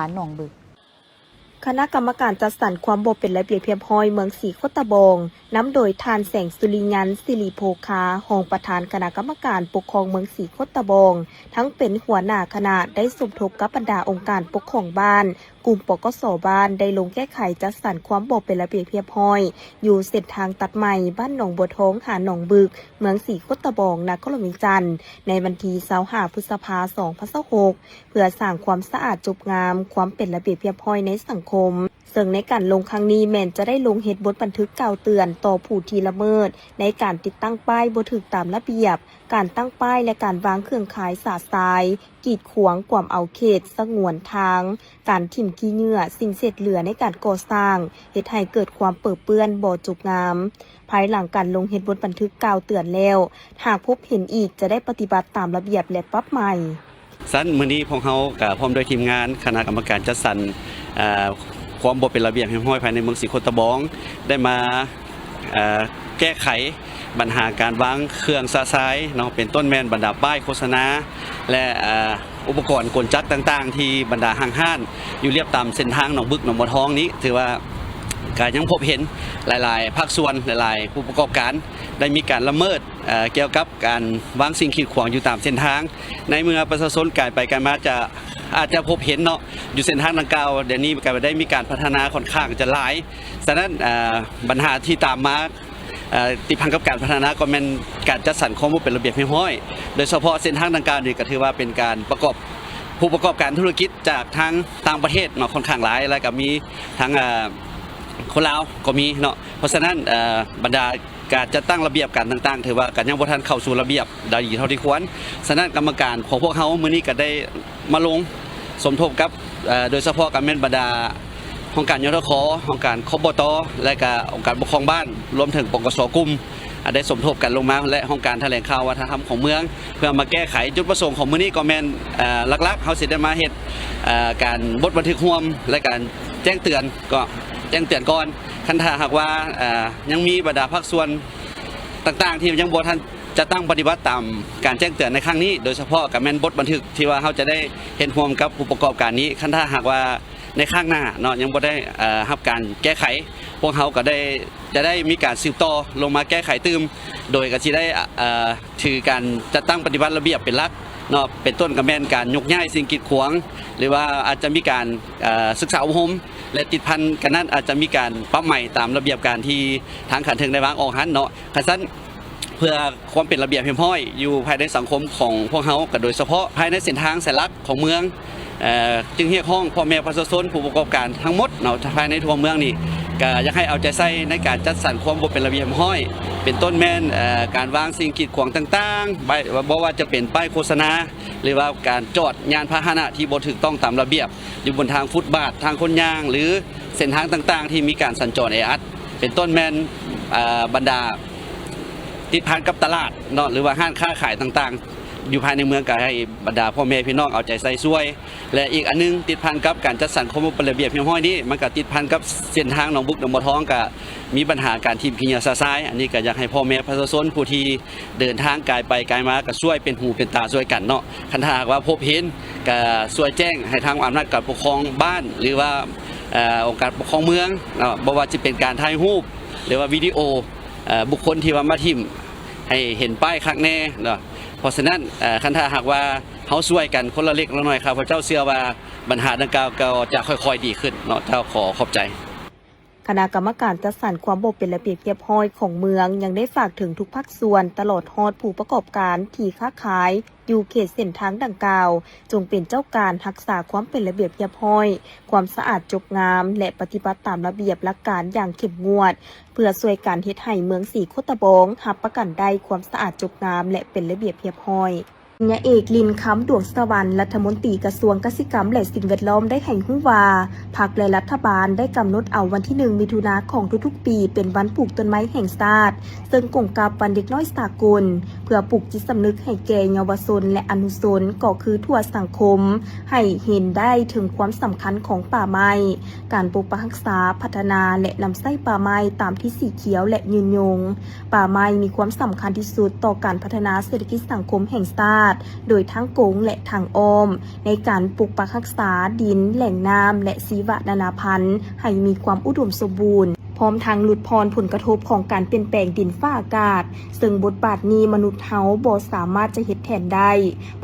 ຫາດໜອງບຶກ. ຄະນະກຳມະການຈັດສັນຄວາມບໍ່ເປັນລະບຽບຮຽບຮ້ອຍເມືອງສີໂຄດຕະບອງ ນຳໂດຍທ່ານ ແສງສຸລິຍັນ ສິລິໂພຄາ ຮອງປະທານຄະນະກຳມະການປົກຄອງເມືອງສີໂຄດຕະບອງ ທັງເປັນຫົວໜ້າຄະນະ ໄດ້ສົມທົບກັບບັນດາອົງການປົກຄອງບ້ານ, ກຸ່ມ ປກສ ບ້ານ ໄດ້ລົງແກ້ໄຂຈັດສັນຄວາມບໍ່ເປັນລະບຽບຮຽບຮ້ອຍ ຢູ່ເສັ້ນທາງຕັດໃໝ່ ບ້ານໜອງບົວທອງ ຫາດໜອງບຶກ ເມືອງສີໂຄດຕະບອງ ນະຄອນຫຼວງວຽງຈັນ ໃນວັນທີຊາວຫ້າ ພຶດສະພາ ສອງພັນຊາວຫົກ ເພື່ອສ້າງຄວາມສະອາດຈົບງາມ, ຄວາມເປັນລະບຽບຮຽບຮ້ອຍໃນສັງຄົມ. ເຊິ່ງໃນການລົງຄັ້ງນີ້ແມ່ນຈະໄດ້ລົງເຮັດບົດບັນທຶກກ່າວເຕືອນຕໍ່ຜູ້ທີ່ລະເມີດໃນການຕິດຕັ້ງປ້າຍບໍ່ຖືກຕາມລະບຽບ, ການຕັ້ງປ້າຍ ແລະ ການວາງເຄື່ອງຂ່າຍສາດຊາຍ ກີດຂວາງກວມເອົາເຂດສະຫງວນທາງ, ການຖິ້ມຂີ້ເຫຍື້ອ, ສິ່ງເສດເຫຼືອໃນການກໍ່ສ້າງ ເຮັດໃຫ້ເກີດຄວາມເປິເປື້ອນ, ບໍ່ຈົບງາມ. ພາຍຫຼັງການລົງເຮັດບົດບັນທຶກກ່າວເຕືອນແລ້ວ, ຫາກພົບເຫັນອີກຈະໄດ້ປະຕິບັດຕາມລະບຽບ ແລະ ປັບໃໝ. ຊັ້ນມື້ນີ້ພວກເຮົາກະພ້ອມດ້ວຍທີມງານຄະນະກຳມະການຈັດສັນ ເອີ ຄວາມບໍ່ເປັນລະບຽບຮຽບຮ້ອຍພາຍໃນເມືອງສີໂຄດຕະບອງ ໄດ້ມາ ເອີ ແກ້ໄຂບັນຫາການວາງເຄື່ອງຊະຊາຍເນາະ ເປັນຕົ້ນແມ່ນບັນດາປ້າຍໂຄສະນາ ແລະ ເອີ ອຸປະກອນກົນຈັກຕ່າງໆ ທີ່ບັນດາຫ້າງຮ້ານຢູ່ລຽບຕາມເສັ້ນທາງໜອງບຶກ ໜອງບົວທອງນີ້ ຖືວ່າກະຍັງພົບເຫັນຫຼາຍໆພາກສ່ວນ ຫຼາຍໆຜູ້ປະກອບການ ໄດ້ມີການລະເມີດ ເອີ ກ່ຽວກັບການວາງສິ່ງກີດຂວາງຢູ່ຕາມເສັ້ນທາງ. ໃນເມື່ອປະຊາຊົນກາຍໄປກາຍມາຈະ ອາດຈະພົບເຫັນເນາະ ຢູ່ເສັ້ນທາງດັ່ງກ່າວ ດຽວນີ້ກະໄດ້ມີການພັດທະນາຂ້ອນຂ້າງຈະຫຼາຍ. ສະນັ້ນ ເອີ ບັນຫາທີ່ຕາມມາ ເອີ ຕິດພັນກັບການພັດທະນາກໍແມ່ນການຈັດສັນຄວາມບໍ່ເປັນລະບຽບຮຽບຮ້ອຍ ໂດຍສະເພາະເສັ້ນທາງດັ່ງກ່າວນີ້ກະຖືວ່າເປັນການປະກອບ ຜູ້ປະກອບການທຸລະກິດຈາກທາງຕ່າງປະເທດເນາະ ຂ້ອນຂ້າງຫຼາຍ ແລະ ກະມີທັງ ເອີ ຄົນລາວກໍມີເນາະ. ເພາະສະນັ້ນ ເອີ ບັນດາ ການຈັດຕັ້ງລະບຽບການຕ່າງໆ ຖືວ່າກະຍັງບໍ່ທັນເຂົ້າສູ່ລະບຽບໄດ້ດີເທົ່າທີ່ຄວນ. ສະນັ້ນກຳມະການຂອງພວກເຮົາມື້ນີ້ກະໄດ້ມາລົງສົມທົບກັບ ເອີ ໂດຍສະເພາະກະແມ່ນບັນດາຫ້ອງການ ຍທຂ, ຫ້ອງການ ຄບຕ ແລະ ກະອົງການປົກຄອງບ້ານ ລວມເຖິງ ປກສ ກຸ່ມ ອາ ໄດ້ສົມທົບກັນລົງມາ ແລະ ຫ້ອງການຖະແຫຼງຂ່າວວັດທະນະທຳຂອງເມືອງ ເພື່ອມາແກ້ໄຂ. ຈຸດປະສົງຂອງມື້ນີ້ກໍແມ່ນ ເອີ ຫຼັກໆ ເຮົາຊິໄດ້ມາເຮັດ ເອີ ການບົດບັນທຶກຮ່ວມ ແລະ ການແຈ້ງເຕືອນ ກໍແຈ້ງເຕືອນກ່ອນ. ຄັນຖ້າຫາກວ່າ ເອີ ຍັງມີບັນດາພາກສ່ວນ ຕ່າງໆ ທີ່ຍັງບໍ່ທັນຈັດຕັ້ງປະຕິບັດຕາມການແຈ້ງເຕືອນໃນຄັ້ງນີ້ ໂດຍສະເພາະກະແມ່ນບົດບັນທຶກທີ່ວ່າເຮົາຈະໄດ້ເຮັດຮ່ວມກັບຜູ້ປະກອບການນີ້. ຄັນຖ້າຫາກວ່າໃນຄັ້ງໜ້າເນາະ ຍັງບໍ່ໄດ້ ເອີ ຮັບການແກ້ໄຂ ພວກເຮົາກະໄດ້ ຈະໄດ້ມີການສືບຕໍ່ລົງມາແກ້ໄຂຕື່ມ ໂດຍກະຊິໄດ້ ເອີ ຖືການຈັດຕັ້ງປະຕິບັດລະບຽບເປັນຫຼັກເນາະ ເປັນຕົ້ນກະແມ່ນການຍົກຍ້າຍສິ່ງກີດຂວາງ ຫຼືວ່າອາດຈະມີການ ເອີ ສຶກສາອົບຮົມ ແລະ ຕິດພັນກັນນັ້ນອາດຈະມີການປັບໃໝຕາມລະບຽບການທີ່ທາງຂັ້ນເທິງໄດ້ວາງອອກຫັ້ນເນາະ. ຄັນຊັ້ນ ເພື່ອຄວາມເປັນລະບຽບຮຽບຮ້ອຍຢູ່ພາຍໃນສັງຄົມຂອງພວກເຮົາ ກະໂດຍສະເພາະພາຍໃນເສັ້ນທາງສາຍຫຼັກຂອງເມືອງ ເອີ ຈຶ່ງຮຽກຮ້ອງພໍ່ແມ່ປະຊາຊົນ ຜູ້ປະກອບການທັງໝົດເນາະ ພາຍໃນທົ່ວເມືອງນີ້ ກະຢາກໃຫ້ເອົາໃຈໃສ່ໃນການຈັດສັນຄວາມບໍ່ເປັນລະບຽບຮຽບຮ້ອຍ ເປັນຕົ້ນແມ່ນ ເອີ ການວາງສິ່ງກີດຂວາງຕ່າງໆ ບໍ່ວ່າຈະເປັນປ້າຍໂຄສະນາ ຫຼືວ່າການຈອດຍານພາຫະນະທີ່ບໍ່ຖືກຕ້ອງຕາມລະບຽບ ຢູ່ບົນທາງຟຸດບາດ ທາງຄົນຍ່າງ ຫຼື ເສັ້ນທາງຕ່າງໆ ທີ່ມີການສັນຈອນແອອັດ ເປັນຕົ້ນແມ່ນ ເອີ ບັນດາຕິດພັນກັບຕະຫຼາດເນາະ ຫຼືວ່າຮ້ານຄ້າຂາຍຕ່າງໆ ຢູ່ພາຍໃນເມືອງ ກະໃຫ້ບັນດາພໍ່ແມ່ພີ່ນ້ອງເອົາໃຈໃສ່ຊ່ວຍ. ແລະ ອີກອັນໜຶ່ງ ຕິດພັນກັບການຈັດສັນຄວາມບໍ່ເປັນລະບຽບຮຽບຮ້ອຍນີ້ ມັນກະຕິດພັນກັບເສັ້ນທາງໜອງບຶກ ໜອງບົວທອງ ກະມີບັນຫາການຖິ້ມຂີ້ເຫຍື້ອຊະຊາຍ. ອັນນີ້ກະຢາກໃຫ້ພໍ່ແມ່ປະຊາຊົນຜູ້ທີ່ ເດີນທາງກາຍໄປກາຍມາ ກະຊ່ວຍເປັນຫູເປັນຕາຊ່ວຍກັນເນາະ. ຄັນຖ້າຫາກວ່າພົບເຫັນ ກະຊ່ວຍແຈ້ງໃຫ້ທາງອຳນາດການປົກຄອງບ້ານ ຫຼືວ່າ ເອີ ອົງການປົກຄອງເມືອງເນາະ ບໍ່ວ່າຈະເປັນການຖ່າຍຮູບ ຫຼືວ່າວິດີໂອ ເອີ ບຸກຄົນທີ່ວ່າມາຖິ້ມ ໃຫ້ເຫັນປ້າຍຄັກແນ່ເນາະ. ເພາະສະນັ້ນ ເອີ ຄັນຖ້າຫາກວ່າເຮົາຊ່ວຍກັນຄົນລະເລັກລະໜ້ອຍ ຂ້າພະເຈົ້າເຊື່ອວ່າບັນຫາດັ່ງກ່າວກໍຈະຄ່ອຍໆດີຂຶ້ນເນາະ. ເຈົ້າ ຂໍຂອບໃຈ. ຄະນະກຳມະການຈັດສັນຄວາມບໍ່ເປັນລະບຽບຮຽບຮ້ອຍຂອງເມືອງ ຍັງໄດ້ຝາກເຖິງທຸກພາກສ່ວນ ຕະຫຼອດຮອດຜູ້ປະກອບການທີ່ຄ້າຂາຍຢູ່ເຂດເສັ້ນທາງດັ່ງກ່າວ ຈົ່ງເປັນເຈົ້າການຮັກສາຄວາມເປັນລະບຽບຮຽບຮ້ອຍ, ຄວາມສະອາດຈົບງາມ ແລະ ປະຕິບັດຕາມລະບຽບຫຼັກການຢ່າງເຂັ້ມງວດ ເພື່ອຊ່ວຍກັນເຮັດໃຫ້ເມືອງສີໂຄດຕະບອງຮັບປະກັນໄດ້ຄວາມສະອາດຈົບງາມ ແລະ ເປັນລະບຽບຮຽບຮ້ອຍ. ຍາເອກ ລິນຄຳ ດວງສະຫວັນ ລັດຖະມົນຕີກະຊວງກະສິກຳ ແລະ ສິ່ງແວດລ້ອມ ໄດ້ໃຫ້ຮູ້ວ່າ ພັກ ແລະ ລັດຖະບານໄດ້ກຳນົດເອົາວັນທີໜຶ່ງ ມິຖຸນາຂອງທຸກໆປີ ເປັນວັນປູກຕົ້ນໄມ້ແຫ່ງຊາດ, ເຊິ່ງກົງກັບວັນເດັກນ້ອຍສາກົນ, ເພື່ອປູກຈິດສຳນຶກໃຫ້ແກ່ເຍົາວະຊົນ ແລະ ອະນຸຊົນ ກໍຄືທົ່ວສັງຄົມ ໃຫ້ເຫັນໄດ້ເຖິງຄວາມສຳຄັນຂອງປ່າໄມ້, ການປົກປັກຮັກສາ, ພັດທະນາ ແລະ ນຳໃຊ້ປ່າໄມ້ຕາມທິດສີຂຽວ ແລະ ຍືນຍົງ. ປ່າໄມ້ມີຄວາມສຳຄັນທີ່ສຸດຕໍ່ການພັດທະນາເສດຖະກິດສັງຄົມແຫ່ງຊາດ. ດ ໂດຍທາງກົງ ແລະ ທາງອ້ອມ ໃນການປົກປັກຮັກສາດິນ, ແຫຼ່ງນ້ຳ ແລະ ຊີວະນານາພັນ ໃຫ້ມີຄວາມອຸດົມສົມບູນ, ພ້ອມທັງຫຼຸດຜ່ອນຜົນກະທົບຂອງການປ່ຽນແປງດິນຟ້າອາກາດ, ເຊິ່ງບົດບາດນີ້ມະນຸດເຮົາບໍ່ສາມາດຈະເຮັດແທນໄດ້.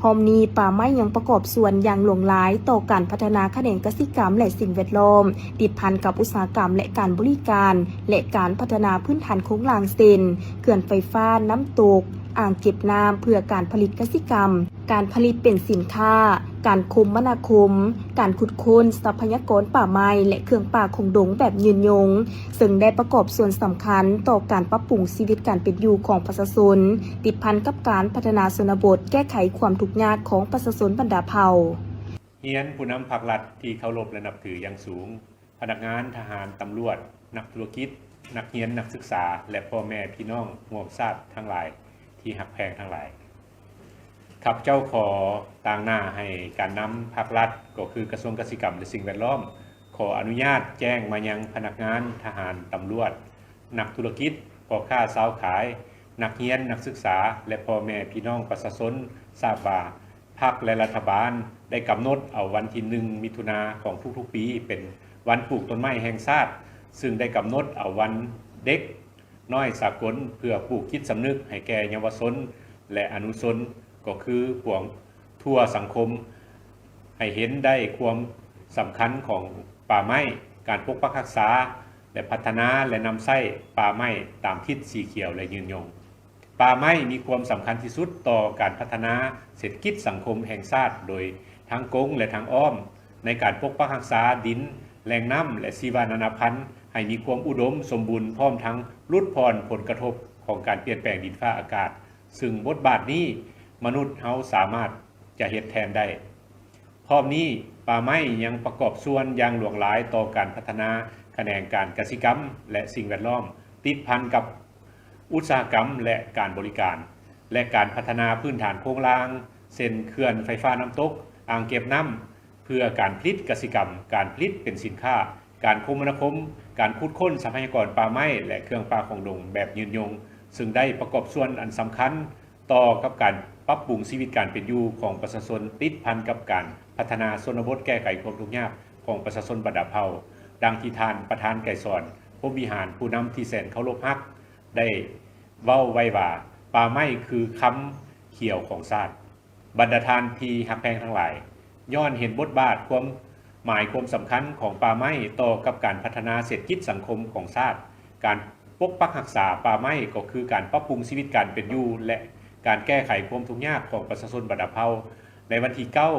ພ້ອມນີ້, ປ່າໄມ້ຍັງປະກອບສ່ວນຢ່າງຫຼວງຫຼາຍຕໍ່ການພັດທະນາຂະແໜງກະສິກຳ ແລະ ສິ່ງແວດລ້ອມ, ຕິດພັນກັບອຸດສາຫະກຳ ແລະ ການບໍລິການ ແລະ ການພັດທະນາພື້ນຖານໂຄງລ່າງ ເຊັ່ນ ເຂື່ອນໄຟຟ້າ, ນ້ຳຕົກ, ອ່າງເກັບນ້ຳເພື່ອການຜະລິດກະສິກຳ, ການຜະລິດເປັນສິນຄ້າ, ການຄົມມະນາຄົມ, ການຂຸດຄົ້ນຊັບພະຍາກອນປ່າໄມ້ ແລະ ເຄື່ອງປ່າຂອງດົງແບບຍືນຍົງ, ເຊິ່ງໄດ້ປະກອບສ່ວນສຳຄັນຕໍ່ການປັບປຸງຊີວິດການເປັນຢູ່ຂອງປະຊາຊົນ, ຕິດພັນກັບການພັດທະນາຊົນນະບົດ, ແກ້ໄຂຄວາມທຸກຍາກຂອງປະຊາຊົນບັນດາເຜົ່າ. ຮຽນຜູ້ນຳພາກລັດທີ່ເຄົາລົບ ແລະ ນັບຖືຢ່າງສູງ, ພະນັກງານ, ທະຫານ, ຕຳຫຼວດ, ນັກທຸລະກິດ, ນັກຮຽນ, ນັກສຶກສາ ແລະ ພໍ່ແມ່ພີ່ນ້ອງຮ່ວມຊາດທັງຫຼາຍທີ່ຮັກແພງທັງຫຼາຍ. ຂ້າພະເຈົ້າຂໍຕາງໜ້າໃຫ້ການນຳພາກລັດ, ກໍຄືກະຊວງກະສິກຳ ແລະ ສິ່ງແວດລ້ອມ, ຂໍອະນຸຍາດແຈ້ງມາຍັງພະນັກງານ, ທະຫານ, ຕຳຫຼວດ, ນັກທຸລະກິດ, ພໍ່ຄ້າຊາວຂາຍ, ນັກຮຽນ, ນັກສຶກສາ ແລະ ພໍ່ແມ່ພີ່ນ້ອງປະຊາຊົນ ຊາບວ່າ ພັກ ແລະ ລັດຖະບານໄດ້ກຳນົດເອົາວັນທີໜຶ່ງ ມິຖຸນາຂອງທຸກໆປີ ເປັນວັນປູກຕົ້ນໄມ້ແຫ່ງຊາດ, ຊຶ່ງໄດ້ກຳນົດເອົາວັນເດັກນ້ອຍສາກົນ ເພື່ອປູກຈິດສຳນຶກໃຫ້ແກ່ເຍົາວະຊົນ ແລະ ອະນຸຊົນ ກໍຄືພວກທົ່ວສັງຄົມ ໃຫ້ເຫັນໄດ້ຄວາມສຳຄັນຂອງປ່າໄມ້, ການປົກປັກຮັກສາ ແລະ ພັດທະນາ ແລະ ນຳໃຊ້ປ່າໄມ້ຕາມທິດສີຂຽວ ແລະ ຍືນຍົງ. ປ່າໄມ້ມີຄວາມສຳຄັນທີ່ສຸດຕໍ່ການພັດທະນາເສດຖະກິດສັງຄົມແຫ່ງຊາດໂດຍທາງກົງ ແລະ ທາງອ້ອມ ໃນການປົກປັກຮັກສາດິນ, ແຫຼ່ງນ້ຳ ແລະ ຊີວະນານາພັນ ໃຫ້ມີຄວາມອຸດົມສົມບູນ ພ້ອມທັງຫຼຸດຜ່ອນຜົນກະທົບຂອງການປ່ຽນແປງດິນຟ້າອາກາດ, ຊຶ່ງບົດບາດນີ້ມະນຸດເຮົາສາມາດຈະເຮັດແທນໄດ້. ພ້ອມນີ້, ປ່າໄມ້ຍັງປະກອບສ່ວນຢ່າງຫຼວງຫຼາຍຕໍ່ການພັດທະນາຂະແໜງການກະສິກຳ ແລະ ສິ່ງແວດລ້ອມ, ຕິດພັນກັບ ອຸດສາຫະກຳ ແລະ ການບໍລິການ ແລະ ການພັດທະນາພື້ນຖານໂຄງລ່າງ ເຊັ່ນ ເຂື່ອນໄຟຟ້ານ້ຳຕົກ, ອ່າງເກັບນ້ຳ ເພື່ອການຜະລິດກະສິກຳ, ການຜະລິດເປັນສິນຄ້າ, ການຄົມມະນາຄົມ, ການຂຸດຄົ້ນຊັບພະຍາກອນປ່າໄມ້ ແລະ ເຄື່ອງປ່າຂອງດົງແບບຍືນຍົງ, ເຊິ່ງໄດ້ປະກອບສ່ວນອັນສຳຄັນຕໍ່ກັບການປັບປຸງຊີວິດການເປັນຢູ່ຂອງປະຊາຊົນ, ຕິດພັນກັບການພັດທະນາຊົນນະບົດ, ແກ້ໄຂຄວາມທຸກຍາກຂອງປະຊາຊົນບັນດາເຜົ່າ, ດັ່ງທີ່ທ່ານປະທານໄກສອນ ພົມວິຫານ, ຜູ້ນຳທີ່ແສນເຄົາລົບຮັກ ໄດ້ເວົ້າໄວ້ວ່າ ປ່າໄມ້ຄືຄຳຂຽວຂອງຊາດ. ບັນດາທ່ານທີ່ຮັກແພງທັງຫຼາຍ, ຍ້ອນເຫັນບົດບາດ, ຄວາມໝາຍ, ຄວາມສຳຄັນຂອງປ່າໄມ້ຕໍ່ກັບການພັດທະນາເສດຖະກິດສັງຄົມຂອງຊາດ, ການປົກປັກຮັກສາປ່າໄມ້ກໍຄືການປັບປຸງຊີວິດການເປັນຢູ່ ແລະ ການແກ້ໄຂຄວາມທຸກຍາກຂອງປະຊາຊົນບັນດາເຜົ່າ. ໃນວັນທີເກົ້າ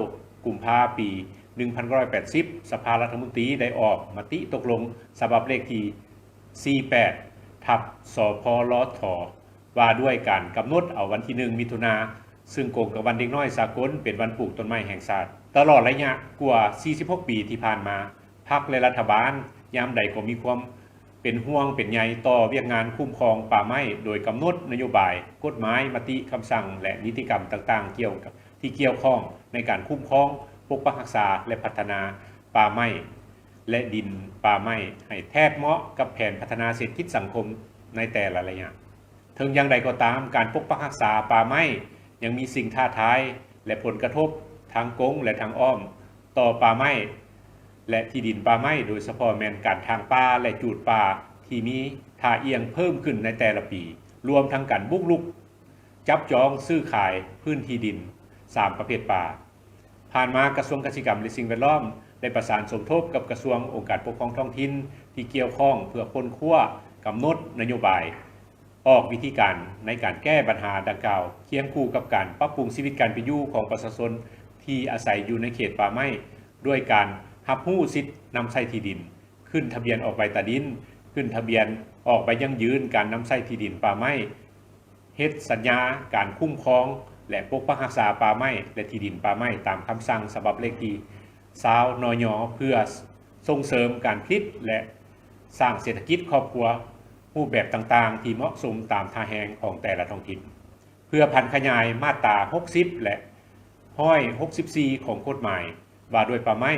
ກຸມພາ ປີໜຶ່ງພັນເກົ້າຮ້ອຍແປດສິບ ສະພາລັດຖະມົນຕີໄດ້ອອກມະຕິຕົກລົງສະບັບເລກທີ ສີ່ແປດ ທັບ ສພລທ ວ່າດ້ວຍການກຳນົດເອົາວັນທີໜຶ່ງ ມິຖຸນາ ຊຶ່ງກົງກັບວັນເດັກນ້ອຍສາກົນ ເປັນວັນປູກຕົ້ນໄມ້ແຫ່ງຊາດ. ຕະຫຼອດໄລຍະກວ່າສີ່ສິບຫົກປີທີ່ຜ່ານມາ, ພັກ ແລະ ລັດຖະບານຍາມໃດກໍມີຄວາມເປັນຫ່ວງເປັນໃຍຕໍ່ວຽກງານຄຸ້ມຄອງປ່າໄມ້ ໂດຍກຳນົດນະໂຍບາຍ, ກົດໝາຍ, ມະຕິ, ຄຳສັ່ງ ແລະ ນິຕິກຳຕ່າງໆ ກ່ຽວກັບ ທີ່ກ່ຽວຂ້ອງໃນການຄຸ້ມຄອງ, ປົກປັກຮັກສາ ແລະ ພັດທະນາປ່າໄມ້ ແລະ ດິນປ່າໄມ້ ໃຫ້ແທດເໝາະກັບແຜນພັດທະນາເສດຖະກິດສັງຄົມໃນແຕ່ລະໄລຍະ. ເຖິງຢ່າງໃດກໍຕາມ, ການປົກປັກຮັກສາປ່າໄມ້ຍັງມີສິ່ງທ້າທາຍ ແລະ ຜົນກະທົບທາງກົງ ແລະ ທາງອ້ອມຕໍ່ປ່າໄມ້ ແລະ ທີ່ດິນປ່າໄມ້, ໂດຍສະເພາະແມ່ນການຖາງປ່າ ແລະ ຈູດປ່າທີ່ມີທ່າອ່ຽງເພີ່ມຂຶ້ນໃນແຕ່ລະປີ, ລວມທັງການບຸກລຸກ ຈັບຈອງຊື້ຂາຍພື້ນທີ່ດິນສາມປະເພດປ່າ. ຜ່ານມາກະຊວງກະສິກຳ ແລະ ສິ່ງແວດລ້ອມ ໄດ້ປະສານສົມທົບກັບກະຊວງ ອົງການປົກຄອງທ້ອງຖິ່ນທີ່ກ່ຽວຂ້ອງ ເພື່ອຄົ້ນຄວ້າກຳນົດນະໂຍບາຍ ອອກວິທີການໃນການແກ້ບັນຫາດັ່ງກ່າວ ຄຽງຄູ່ກັບການປັບປຸງຊີວິດການເປັນຢູ່ຂອງປະຊາຊົນທີ່ອາໄສຢູ່ໃນເຂດປ່າໄມ້ ດ້ວຍການຮັບຮູ້ສິດນຳໃຊ້ທີ່ດິນ, ຂຶ້ນທະບຽນອອກໃບຕາດິນ, ຂຶ້ນທະບຽນອອກໃບຢັ້ງຢືນການນຳໃຊ້ທີ່ດິນປ່າໄມ້, ເຮັດສັນຍາການຄຸ້ມຄອງ ແລະ ປົກປັກຮັກສາປ່າໄມ້ ແລະ ທີ່ດິນປ່າໄມ້ ຕາມຄຳສັ່ງສະບັບເລກທີຊາວ ນຍ ເພື່ອສົ່ງເສີມການຜະລິດ ແລະ ສ້າງເສດຖະກິດຄອບຄົວຮູບແບບຕ່າງໆ ທີ່ເໝາະສົມຕາມທ່າແຮງຂອງແຕ່ລະທ້ອງຖິ່ນ. ເພື່ອຜັນຂະຫຍາຍມາດຕາຫົກສິບ ແລະ ຮ້ອຍຫົກສິບສີ່ ຂອງກົດໝາຍ ວ່າດ້ວຍປ່າໄມ້,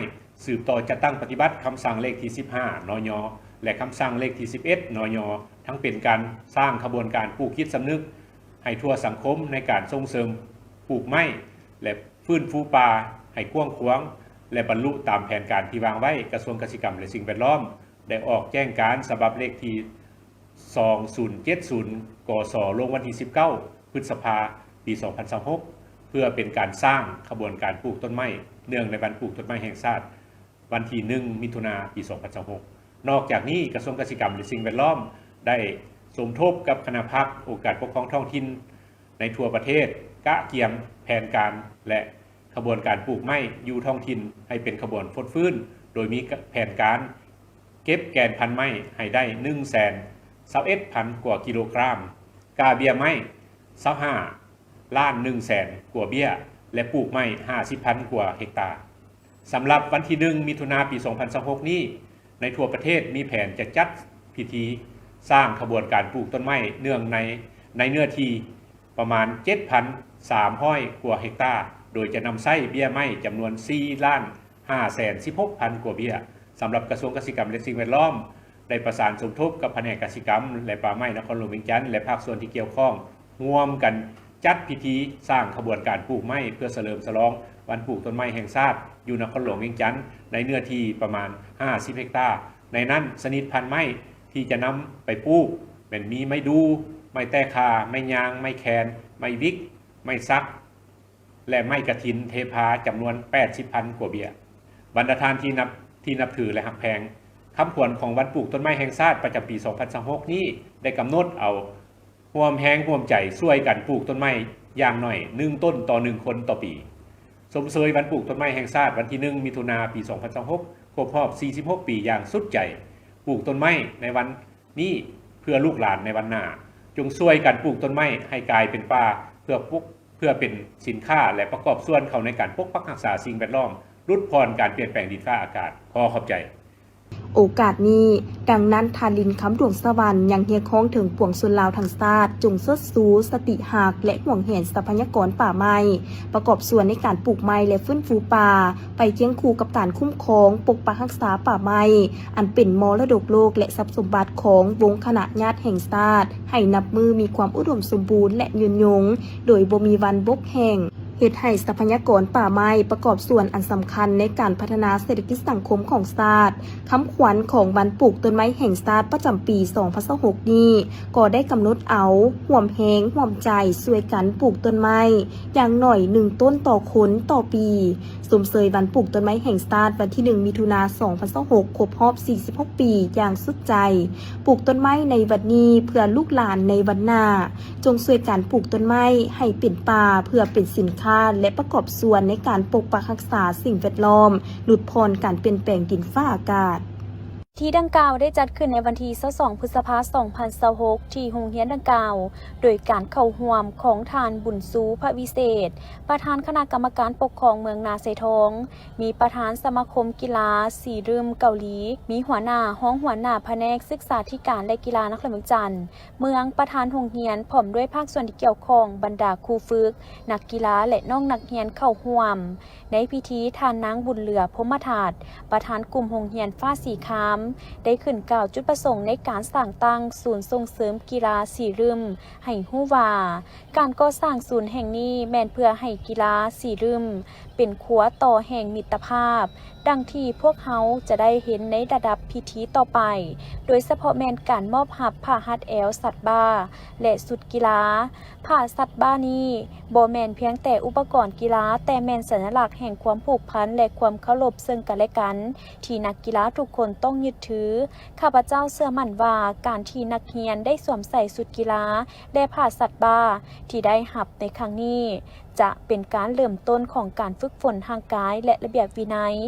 ສືບຕໍ່ຈັດຕັ້ງປະຕິບັດຄຳສັ່ງເລກທີສິບຫ້າ ນຍ ແລະ ຄຳສັ່ງເລກທີສິບເອັດ ນຍ ທັງເປັນການສ້າງຂະບວນການປູກຈິດສຳນຶກໃຫ້ທົ່ວສັງຄົມໃນການສົ່ງເສີມ ປູກໄມ້ ແລະ ຟື້ນຟູປ່າໃຫ້ກວ້າງຂວາງ ແລະ ບັນລຸຕາມແຜນການທີ່ວາງໄວ້. ກະຊວງກະສິກຳ ແລະ ສິ່ງແວດລ້ອມ ໄດ້ອອກແຈ້ງການສະບັບເລກທີ ສອງສູນເຈັດສູນ ກສ ລົງວັນທີ ສິບເກົ້າ ພຶດສະພາ ປີ ສອງພັນຊາວຫົກ ເພື່ອເປັນການສ້າງຂະບວນການປູກຕົ້ນໄມ້ ເນື່ອງໃນວັນປູກຕົ້ນໄມ້ແຫ່ງຊາດ ວັນທີ ໜຶ່ງ ມິຖຸນາ ປີ ສອງພັນຊາວຫົກ. ນອກຈາກນີ້, ກະຊວງກະສິກຳ ແລະ ສິ່ງແວດລ້ອມ ໄດ້ສົມທົບກັບຄະນະພັກອົງການປົກຄອງທ້ອງຖິ່ນໃນທົ່ວປະເທດ ກະກຽມແຜນການ ແລະ ຂະບວນການປູກໄມ້ຢູ່ທ້ອງຖິ່ນໃຫ້ເປັນຂະບວນຟົດຟື້ນ, ໂດຍມີແຜນການເກັບແກ່ນພັນໄມ້ໃຫ້ໄດ້ ໜຶ່ງແສນຊາວເອັດພັນກວ່າກິໂລກຣາມ, ກາເບ້ຍໄມ້ ຊາວຫ້າລ້ານໜຶ່ງແສນກວ່າເບ້ຍ ແລະ ປູກໄມ້ ຫ້າສິບພັນກວ່າເຮັກຕາ. ສຳລັບວັນທີ ໜຶ່ງ ມິຖຸນາ ປີ ສອງພັນຊາວຫົກນີ້, ໃນທົ່ວປະເທດມີແຜນຈະຈັດພິທີສ້າງຂະບວນການປູກຕົ້ນໄມ້ເນື່ອງໃນ ໃນເນື້ອທີ່ປະມານ ເຈັດພັນສາມຮ້ອຍກວ່າເຮັກຕາ, ໂດຍຈະນຳໃຊ້ເບ້ຍໄມ້ຈຳນວນ ສີ່ລ້ານຫ້າແສນສິບຫົກພັນກວ່າເບ້ຍ. ສຳລັບກະຊວງກະສິກຳ ແລະ ສິ່ງແວດລ້ອມ ໄດ້ປະສານສົມທົບກັບພະແນກກະສິກຳ ແລະ ປ່າໄມ້ນະຄອນຫຼວງວຽງຈັນ ແລະ ພາກສ່ວນທີ່ກ່ຽວຂ້ອງ ຮ່ວມກັນຈັດພິທີສ້າງຂະບວນການປູກໄມ້ ເພື່ອສະເຫຼີມສະຫຼອງວັນປູກຕົ້ນໄມ້ແຫ່ງຊາດ ຢູ່ນະຄອນຫຼວງວຽງຈັນ ໃນເນື້ອທີ່ປະມານ ຫ້າສິບເຮັກຕາ. ໃນນັ້ນ, ຊະນິດພັນໄມ້ທີ່ຈະນຳໄປປູກແມ່ນມີໄມ້ດູ່, ໄມ້ແຕ້ຂ່າ, ໄມ້ຍາງ, ໄມ້ແຄນ, ໄມ້ວິກ, ໄມ້ສັກ ແລະ ໄມ້ກະຖິນເທພາ ຈຳນວນ ແປດສິບພັນກວ່າເບ້ຍ. ບັນດາທ່ານທີ່ນັບ ທີ່ນັບຖື ແລະ ຮັກແພງ, ຄຳຂວັນຂອງວັນປູກຕົ້ນໄມ້ແຫ່ງຊາດ ປະຈຳປີ ສອງພັນຊາວຫົກນີ້ ໄດ້ກຳນົດເອົາ ຮ່ວມແຮງຮ່ວມໃຈຊ່ວຍກັນປູກຕົ້ນໄມ້ຢ່າງໜ້ອຍ ໜຶ່ງຕົ້ນຕໍ່ ໜຶ່ງຄົນຕໍ່ປີ. ຊົມເຊີຍວັນປູກຕົ້ນໄມ້ແຫ່ງຊາດ ວັນທີ ໜຶ່ງ ມິຖຸນາ ປີ ສອງພັນຊາວຫົກ ຄົບຮອບ ສີ່ສິບຫົກປີຢ່າງສຸດໃຈ. ປູກຕົ້ນໄມ້ໃນວັນນີ້ເພື່ອລູກຫຼານໃນວັນໜ້າ. ຈົ່ງຊ່ວຍກັນປູກຕົ້ນໄມ້ໃຫ້ກາຍເປັນປ່າ ເພື່ອປົກ ເພື່ອເປັນສິນຄ້າ ແລະ ປະກອບສ່ວນເຂົ້າໃນການປົກປັກຮັກສາສິ່ງແວດລ້ອມ, ຫຼຸດຜ່ອນການປ່ຽນແປງດິນຟ້າອາກາດ. ຂໍຂອບໃຈ. ໂອກາດນີ້, ດັ່ງນັ້ນ ທ່ານ ລິນຄຳ ດວງສະຫວັນ ຍັງຮຽກຮ້ອງເຖິງປວງຊົນລາວທັງຊາດ ຈົ່ງເຊີດຊູສະຕິຮັກ ແລະ ຫວງແຫນຊັບພະຍາກອນປ່າໄມ້, ປະກອບສ່ວນໃນການປູກໄມ້ ແລະ ຟື້ນຟູປ່າ ໄປຄຽງຄູ່ກັບການຄຸ້ມຄອງ, ປົກປັກຮັກສາປ່າໄມ້ ອັນເປັນມໍລະດົກໂລກ ແລະ ຊັບສົມບັດຂອງວົງຄະນະຍາດແຫ່ງຊາດ ໃຫ້ນັບມື້ມີຄວາມອຸດົມສົມບູນ ແລະ ຍືນຍົງ ໂດຍບໍ່ມີວັນບົກແຫ້ງ. ເຮັດໃຫ້ຊັບພະຍາກອນປ່າໄມ້ປະກອບສ່ວນອັນສຳຄັນໃນການພັດທະນາເສດຖະກິດສັງຄົມຂອງຊາດ. ຄຳຂວັນຂອງວັນປູກຕົ້ນໄມ້ແຫ່ງຊາດປະຈຳປີສອງພັນຊາວຫົກນີ້ ກໍໄດ້ກຳນົດເອົາ ຮ່ວມແຮງຮ່ວມໃຈຊ່ວຍກັນປູກຕົ້ນໄມ້ ຢ່າງໜ້ອຍໜຶ່ງຕົ້ນຕໍ່ຄົນຕໍ່ປີ. ຊົມເຊີຍວັນປູກຕົ້ນໄມ້ແຫ່ງຊາດ ວັນທີໜຶ່ງ ມິຖຸນາ ສອງພັນຊາວຫົກ ຄົບຮອບ ສີ່ສິບຫົກປີ ຢ່າງສຸດໃຈ. ປູກຕົ້ນໄມ້ໃນວັນນີ້ ເພື່ອລູກຫຼານໃນວັນໜ້າ. ຈົ່ງຊ່ວຍກັນປູກຕົ້ນໄມ້ໃຫ້ເປັນປ່າ ເພື່ອເປັນສິນຄ້າ ແລະ ປະກອບສ່ວນໃນການປົກປັກຮັກສາສິ່ງແວດລ້ອມ, ຫຼຸດຜ່ອນການປ່ຽນແປງດິນຟ້າອາກາດ. ພິທີດັ່ງກ່າວໄດ້ຈັດຂຶ້ນໃນວັນທີຊາວສອງ ພຶດສະພາ ສອງພັນຊາວຫົກ ທີ່ໂຮງຮຽນດັ່ງກ່າວ, ໂດຍການເຂົ້າຮ່ວມຂອງທ່ານ ບຸນຊູ ພະວິເສດ, ປະທານຄະນະກຳມະການປົກຄອງເມືອງນາຊາຍທອງ, ມີປະທານສະມາຄົມກິລາສີລຶ້ມເກົາຫຼີ, ມີຫົວໜ້າ, ຮອງຫົວໜ້າພະແນກສຶກສາທິການ ແລະ ກິລານະຄອນຫຼວງວຽງຈັນ, ເມືອງ, ປະທານໂຮງຮຽນ ພ້ອມດ້ວຍພາກສ່ວນທີ່ກ່ຽວຂ້ອງ, ບັນດາຄູຝຶກ, ນັກກິລາ ແລະ ນ້ອງນັກຮຽນເຂົ້າຮ່ວມ. ໃນພິທີ, ທ່ານນາງ ບຸນເຫຼືອ ພົມມະທັດ, ປະທານກຸ່ມໂຮງຮຽນຟ້າສີຄາມ, ໄດ້ຂຶ້ນກ່າວຈຸດປະສົງໃນການສ້າງຕັ້ງສູນສົ່ງເສີມກິລາສີລຶ້ມ ໃຫ້ຮູ້ວ່າ, ການກໍ່ສ້າງສູນແຫ່ງນີ້ແມ່ນເພື່ອໃຫ້ກິລາສີລຶ້ມເປັນຂົວຕໍ່ແຫ່ງມິດຕະພາບ, ດັ່ງທີ່ພວກເຮົາຈະໄດ້ເຫັນໃນລະດັບພິທີຕໍ່ໄປ, ໂດຍສະເພາະແມ່ນການມອບຮັບຜ້າຮັດແອວສັດບ້າ ແລະ ຊຸດກິລາ. ຜ້າສັດບ້ານີ້ບໍ່ແມ່ນພຽງແຕ່ອຸປະກອນກິລາ, ແຕ່ແມ່ນສັນຍະລັກແຫ່ງຄວາມຜູກພັນ ແລະ ຄວາມເຄົາລົບເຊິ່ງກັນ ແລະ ກັນ ທີ່ນັກກິລາທຸກຄົນຕ້ອງຍຶດຖື. ຂ້າພະເຈົ້າເຊື່ອໝັ້ນວ່າ ການທີ່ນັກຮຽນໄດ້ສວມໃສ່ຊຸດກິລາ ແລະ ຜ້າສັດບ້າທີ່ໄດ້ຮັບໃນຄັ້ງນີ້ ຈະເປັນການເລີ່ມຕົ້ນຂອງການຝຶກຝົນຮ່າງກາຍ ແລະ ລະບຽບວິໄນ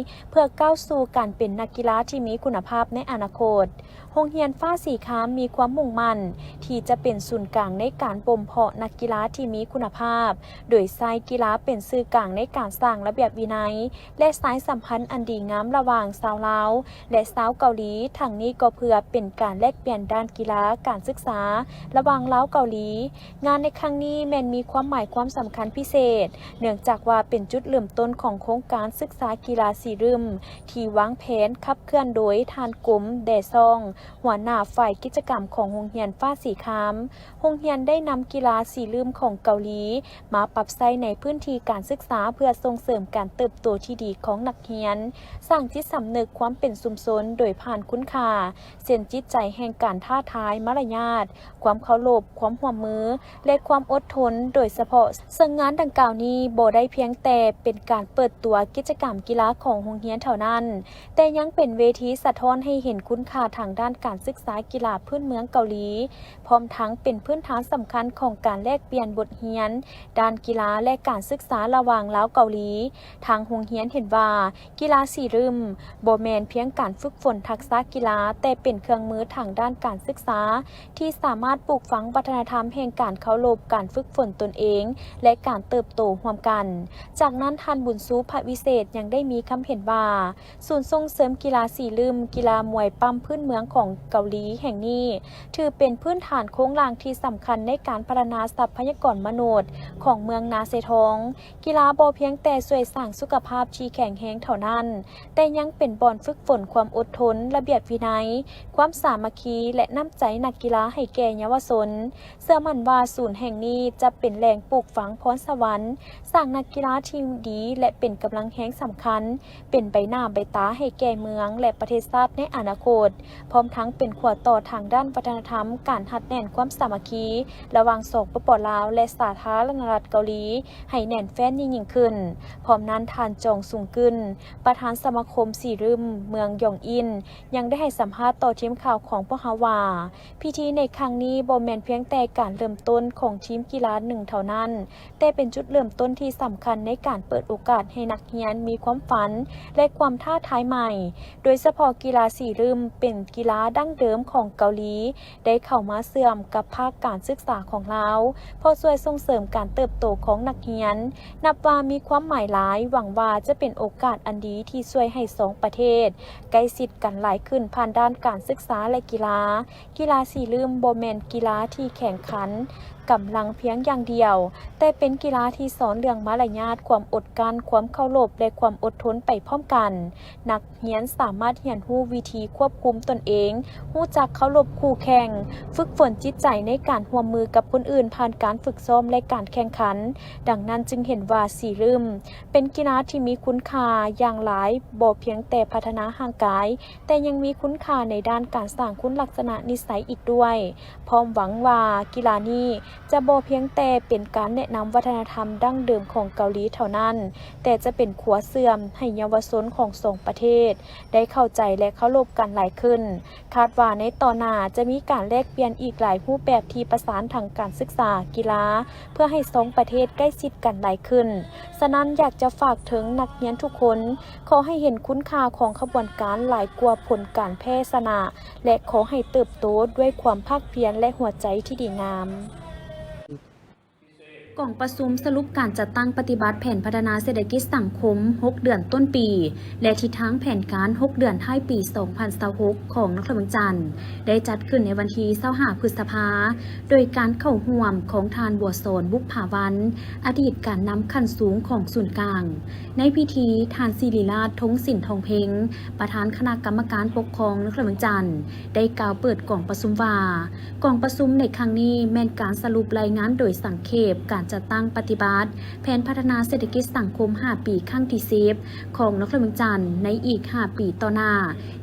ເພື່ອກ້າວສູ່ການເປັນນັກກິລາທີ່ມີຄຸນນະພາບໃນອະນາຄົດ. ໂຮງຮຽນຟ້າສີຄາມມີຄວາມມຸ່ງໝັ້ນທີ່ຈະເປັນສູນກາງໃນການບົ່ມເພາະນັກກິລາທີ່ມີຄຸນນະພາບ, ໂດຍໃຊ້ກິລາເປັນສື່ກາງໃນການສ້າງລະບຽບວິໄນ ແລະ ສາຍສຳພັນອັນດີງາມລະຫວ່າງຊາວລາວ ແລະ ຊາວເກົາຫຼີ, ທັງນີ້ກໍເພື່ອເປັນການແລກປ່ຽນດ້ານກິລາ, ການສຶກສາ ລະຫວ່າງລາວເກົາຫຼີ. ງານໃນຄັ້ງນີ້ແມ່ນມີຄວາມໝາຍຄວາມສຳຄັນພິເສ ດ ເນື່ອງຈາກວ່າເປັນຈຸດເລີ່ມຕົ້ນຂອງໂຄງການສຶກສາກິລາສີລຶ້ມ ທີ່ວາງແຜນຂັບເຄື່ອນໂດຍທ່ານ ກົມ ແດຊອງ ຫົວໜ້າຝ່າຍກິດຈະກຳຂອງໂຮງຮຽນຟ້າສີຄາມ. ໂຮງຮຽນໄດ້ນຳກິລາສີລຶ້ມຂອງເກົາຫຼີ ມາປັບໃຊ້ໃນພື້ນທີ່ການສຶກສາ ເພື່ອສົ່ງເສີມການເຕີບໂຕທີ່ດີຂອງນັກຮຽນ, ສ້າງຈິດສຳນຶກຄວາມເປັນຊຸມຊົນໂດຍຜ່ານຄຸນຄ່າ ເຊັ່ນ ຈິດໃຈແຫ່ງການທ້າທາຍ, ມາລະຍາດ, ຄວາມເຄົາລົບ, ຄວາມຮ່ວມມື ແລະ ຄວາມອົດທົນ ໂດຍສະເພາະ ເຊິ່ງງານດັ່ງກ່າວນີ້ບໍ່ໄດ້ພຽງແຕ່ເປັນການເປີດຕົວກິດຈະກຳກິລາຂອງໂຮງຮຽນເທົ່ານັ້ນ, ແຕ່ຍັງເປັນເວທີສະທ້ອນໃຫ້ເຫັນຄຸນຄ່າທາງດ້ານການສຶກສາກິລາພື້ນເມືອງເກົາຫຼີ, ພ້ອມທັງເປັນພື້ນຖານສຳຄັນຂອງການແລກປ່ຽນບົດຮຽນດ້ານກິລາ ແລະ ການສຶກສາລະຫວ່າງລາວເກົາຫຼີ. ທາງໂຮງຮຽນເຫັນວ່າ ກິລາສີລຶ້ມບໍ່ແມ່ນພຽງການຝຶກຝົນທັກສະກິລາ, ແຕ່ເປັນເຄື່ອງມືທາງດ້ານການສຶກສາ ທີ່ສາມາດປູກຝັງວັດທະນະທຳແຫ່ງການເຄົາລົບ, ການຝຶກຝົນຕົນເອງ ແລະ ການເຕີບໂຕຮ່ວມກັນ. ຈາກນັ້ນ, ທ່ານ ບຸນຊູ ພະວິເສດ ຍັງໄດ້ມີຄຳເຫັນວ່າ ສູນສົ່ງເສີມກິລາສີລຶ້ມ, ກິລາມວຍປ້ຳພື້ນເມືອງຂອງເກົາຫຼີແຫ່ງນີ້ ຖືເປັນພື້ນຖານໂຄງລ່າງທີ່ສຳຄັນໃນການພັດທະນາຊັບພະຍາກອນມະນຸດຂອງເມືອງນາຊາຍທອງ. ກິລາບໍ່ພຽງແຕ່ຊ່ວຍສ້າງສຸຂະພາບທີ່ແຂງແຮງເທົ່ານັ້ນ, ແຕ່ຍັງເປັນບ່ອນຝຶກຝົນຄວາມອົດທົນ, ລະບຽບວິໄນ, ຄວາມສາມັກຄີ ແລະ ນ້ຳໃຈນັກກິລາໃຫ້ແກ່ເຍົາວະຊົນ. ເຊື່ອໝັ້ນວ່າສູນແຫ່ງນີ້ຈະເປັນແຫຼ່ງປູກຝັງພອນສະຫວັນ, ສ້າງນັກກິລາທີ່ດີ ແລະ ເປັນກຳລັງແຮງສຳຄັນ, ເປັນໃບໜ້າໃບຕາໃຫ້ແກ່ເມືອງ ແລະ ປະເທດຊາດໃນອະນາຄົດ, ພ້ອມທັງເປັນຂົວຕໍ່ທາງດ້ານວັດທະນະທຳ, ການຮັດແໜ້ນຄວາມສາມັກຄີລະຫວ່າງ ສປປ ລາວ ແລະ ສາທາລະນະລັດເກົາຫຼີ ໃຫ້ແໜ້ນແຟ້ນຍິ່ງໆຂຶ້ນ. ພ້ອມນັ້ນ, ທ່ານ ຈອງ ຊຸງກຶນ ປະທານສະມາຄົມສີລຶ້ມເມືອງຢອງອິນ ຍັງໄດ້ໃຫ້ສຳພາດຕໍ່ທີມຂ່າວຂອງພວກເຮົາວ່າ, ພິທີໃນຄັ້ງນີ້ບໍ່ແມ່ນພຽງແຕ່ການເລີ່ມຕົ້ນຂອງທີມກິລາໜຶ່ງເທົ່ານັ້ນ, ແຕ່ເປັນຈຸດເລີ່ມຕົ້ນທີ່ສຳຄັນໃນການເປີດໂອກາດໃຫ້ນັກຮຽນມີຄວາມຝັນ ແລະ ຄວາມທ້າທາຍໃໝ່, ໂດຍສະເພາະກິລາສີລຶ້ມເປັນກິລາດັ້ງເດີມຂອງເກົາຫຼີ ໄດ້ເຂົ້າມາເຊື່ອມກັບພາກການສຶກສາຂອງລາວ, ເພາະຊ່ວຍສົ່ງເສີມການເຕີບໂຕຂອງນັກຮຽນ, ນັບວ່າມີຄວາມໝາຍຫຼາຍ, ຫວັງວ່າຈະເປັນໂອກາດອັນດີທີ່ຊ່ວຍໃຫ້ສອງປະເທດໃກ້ຊິດກັນຫຼາຍຂຶ້ນຜ່ານດ້ານການສຶກສາ ແລະ ກິລາ. ກິລາສີລຶ້ມບໍ່ແມ່ນກິລາທີ່ແຂ່ງຂັນກຳລັງພຽງຢ່າງດຽວ, ແຕ່ເປັນກິລາທີ່ສອນເລື່ອງມາລະຍາດ, ຄວາມອົດກັ້ນ, ຄວາມເຄົາລົບ ແລະ ຄວາມອົດທົນໄປພ້ອມກັນ. ນັກຮຽນສາມາດຮຽນຮູ້ວິທີຄວບຄຸມຕົນເອງ, ຮູ້ຈັກເຄົາລົບຄູ່ແຂ່ງ, ຝຶກຝົນຈິດໃຈໃນການຮ່ວມມືກັບຄົນອື່ນຜ່ານການຝຶກຊ້ອມ ແລະ ການແຂ່ງຂັນ. ດັ່ງນັ້ນຈຶ່ງເຫັນວ່າສີລຶ້ມເປັນກິລາທີ່ມີຄຸນຄ່າຢ່າງຫຼາຍ, ບໍ່ພຽງແຕ່ພັດທະນາຮ່າງກາຍ, ແຕ່ຍັງມີຄຸນຄ່າໃນດ້ານການສ້າງຄຸນລັກສະນະນິໄສອີກດ້ວຍ. ພ້ອມຫວັງວ່າກິລານີ້ຈະບໍ່ພຽງແຕ່ເປັນການແນະນຳວັດທະນະທຳດັ້ງເດີມຂອງເກົາຫຼີເທົ່ານັ້ນ, ແຕ່ຈະເປັນຂົວເຊື່ອມໃຫ້ເຍົາວະຊົນຂອງສອງປະເທດໄດ້ເຂົ້າໃຈ ແລະ ເຄົາລົບກັນຫຼາຍຂຶ້ນ. ຄາດວ່າໃນຕໍ່ໜ້າຈະມີການແລກປ່ຽນອີກຫຼາຍຮູບແບບທີ່ປະສານທັງການສຶກສາ, ກິລາ ເພື່ອໃຫ້ສອງປະເທດໃກ້ຊິດກັນຫຼາຍຂຶ້ນ. ສະນັ້ນ ຢາກຈະຝາກເຖິງນັກຮຽນທຸກຄົນ, ຂໍໃຫ້ເຫັນຄຸນຄ່າຂອງຂະບວນການຫຼາຍກວ່າຜົນການແພ້ຊະນະ ແລະ ຂໍໃຫ້ເຕີບໂຕດ້ວຍຄວາມພາກພຽນ ແລະ ຫົວໃຈທີ່ດີງາມ. ກອງປະຊຸມສະຫຼຸບການຈັດຕັ້ງປະຕິບັດແຜນພັດທະນາເສດຖະກິດສັງຄົມຫົກເດືອນຕົ້ນປີ ແລະ ທິດທາງແຜນການຫົກເດືອນທ້າຍປີສອງພັນຊາວຫົກ ຂອງນະຄອນຫຼວງວຽງຈັນ ໄດ້ຈັດຂຶ້ນໃນວັນທີຊາວຫ້າ ພຶດສະພາ ໂດຍການເຂົ້າຮ່ວມຂອງທ່ານ ບົວສອນ ບຸບຜາວັນ ອະດີດການນຳຂັ້ນສູງຂອງສູນກາງ. ໃນພິທີ, ທ່ານ ສິລິລາດ ທົງສິນທອງເພັງ ປະທານຄະນະກຳມະການປົກຄອງນະຄອນຫຼວງວຽງຈັນ ໄດ້ກ່າວເປີດກອງປະຊຸມວ່າ, ກອງປະຊຸມໃນຄັ້ງນີ້ແມ່ນການສະຫຼຸບລາຍງານໂດຍສັງເຂບການຈັດຕັ້ງປະຕິບັດແຜນພັດທະນາເສດຖະກິດສັງຄົມຫ້າປີຄັ້ງທີສິບ ຂອງນະຄອນຫຼວງວຽງຈັນໃນອີກຫ້າປີຕໍ່ໜ້າ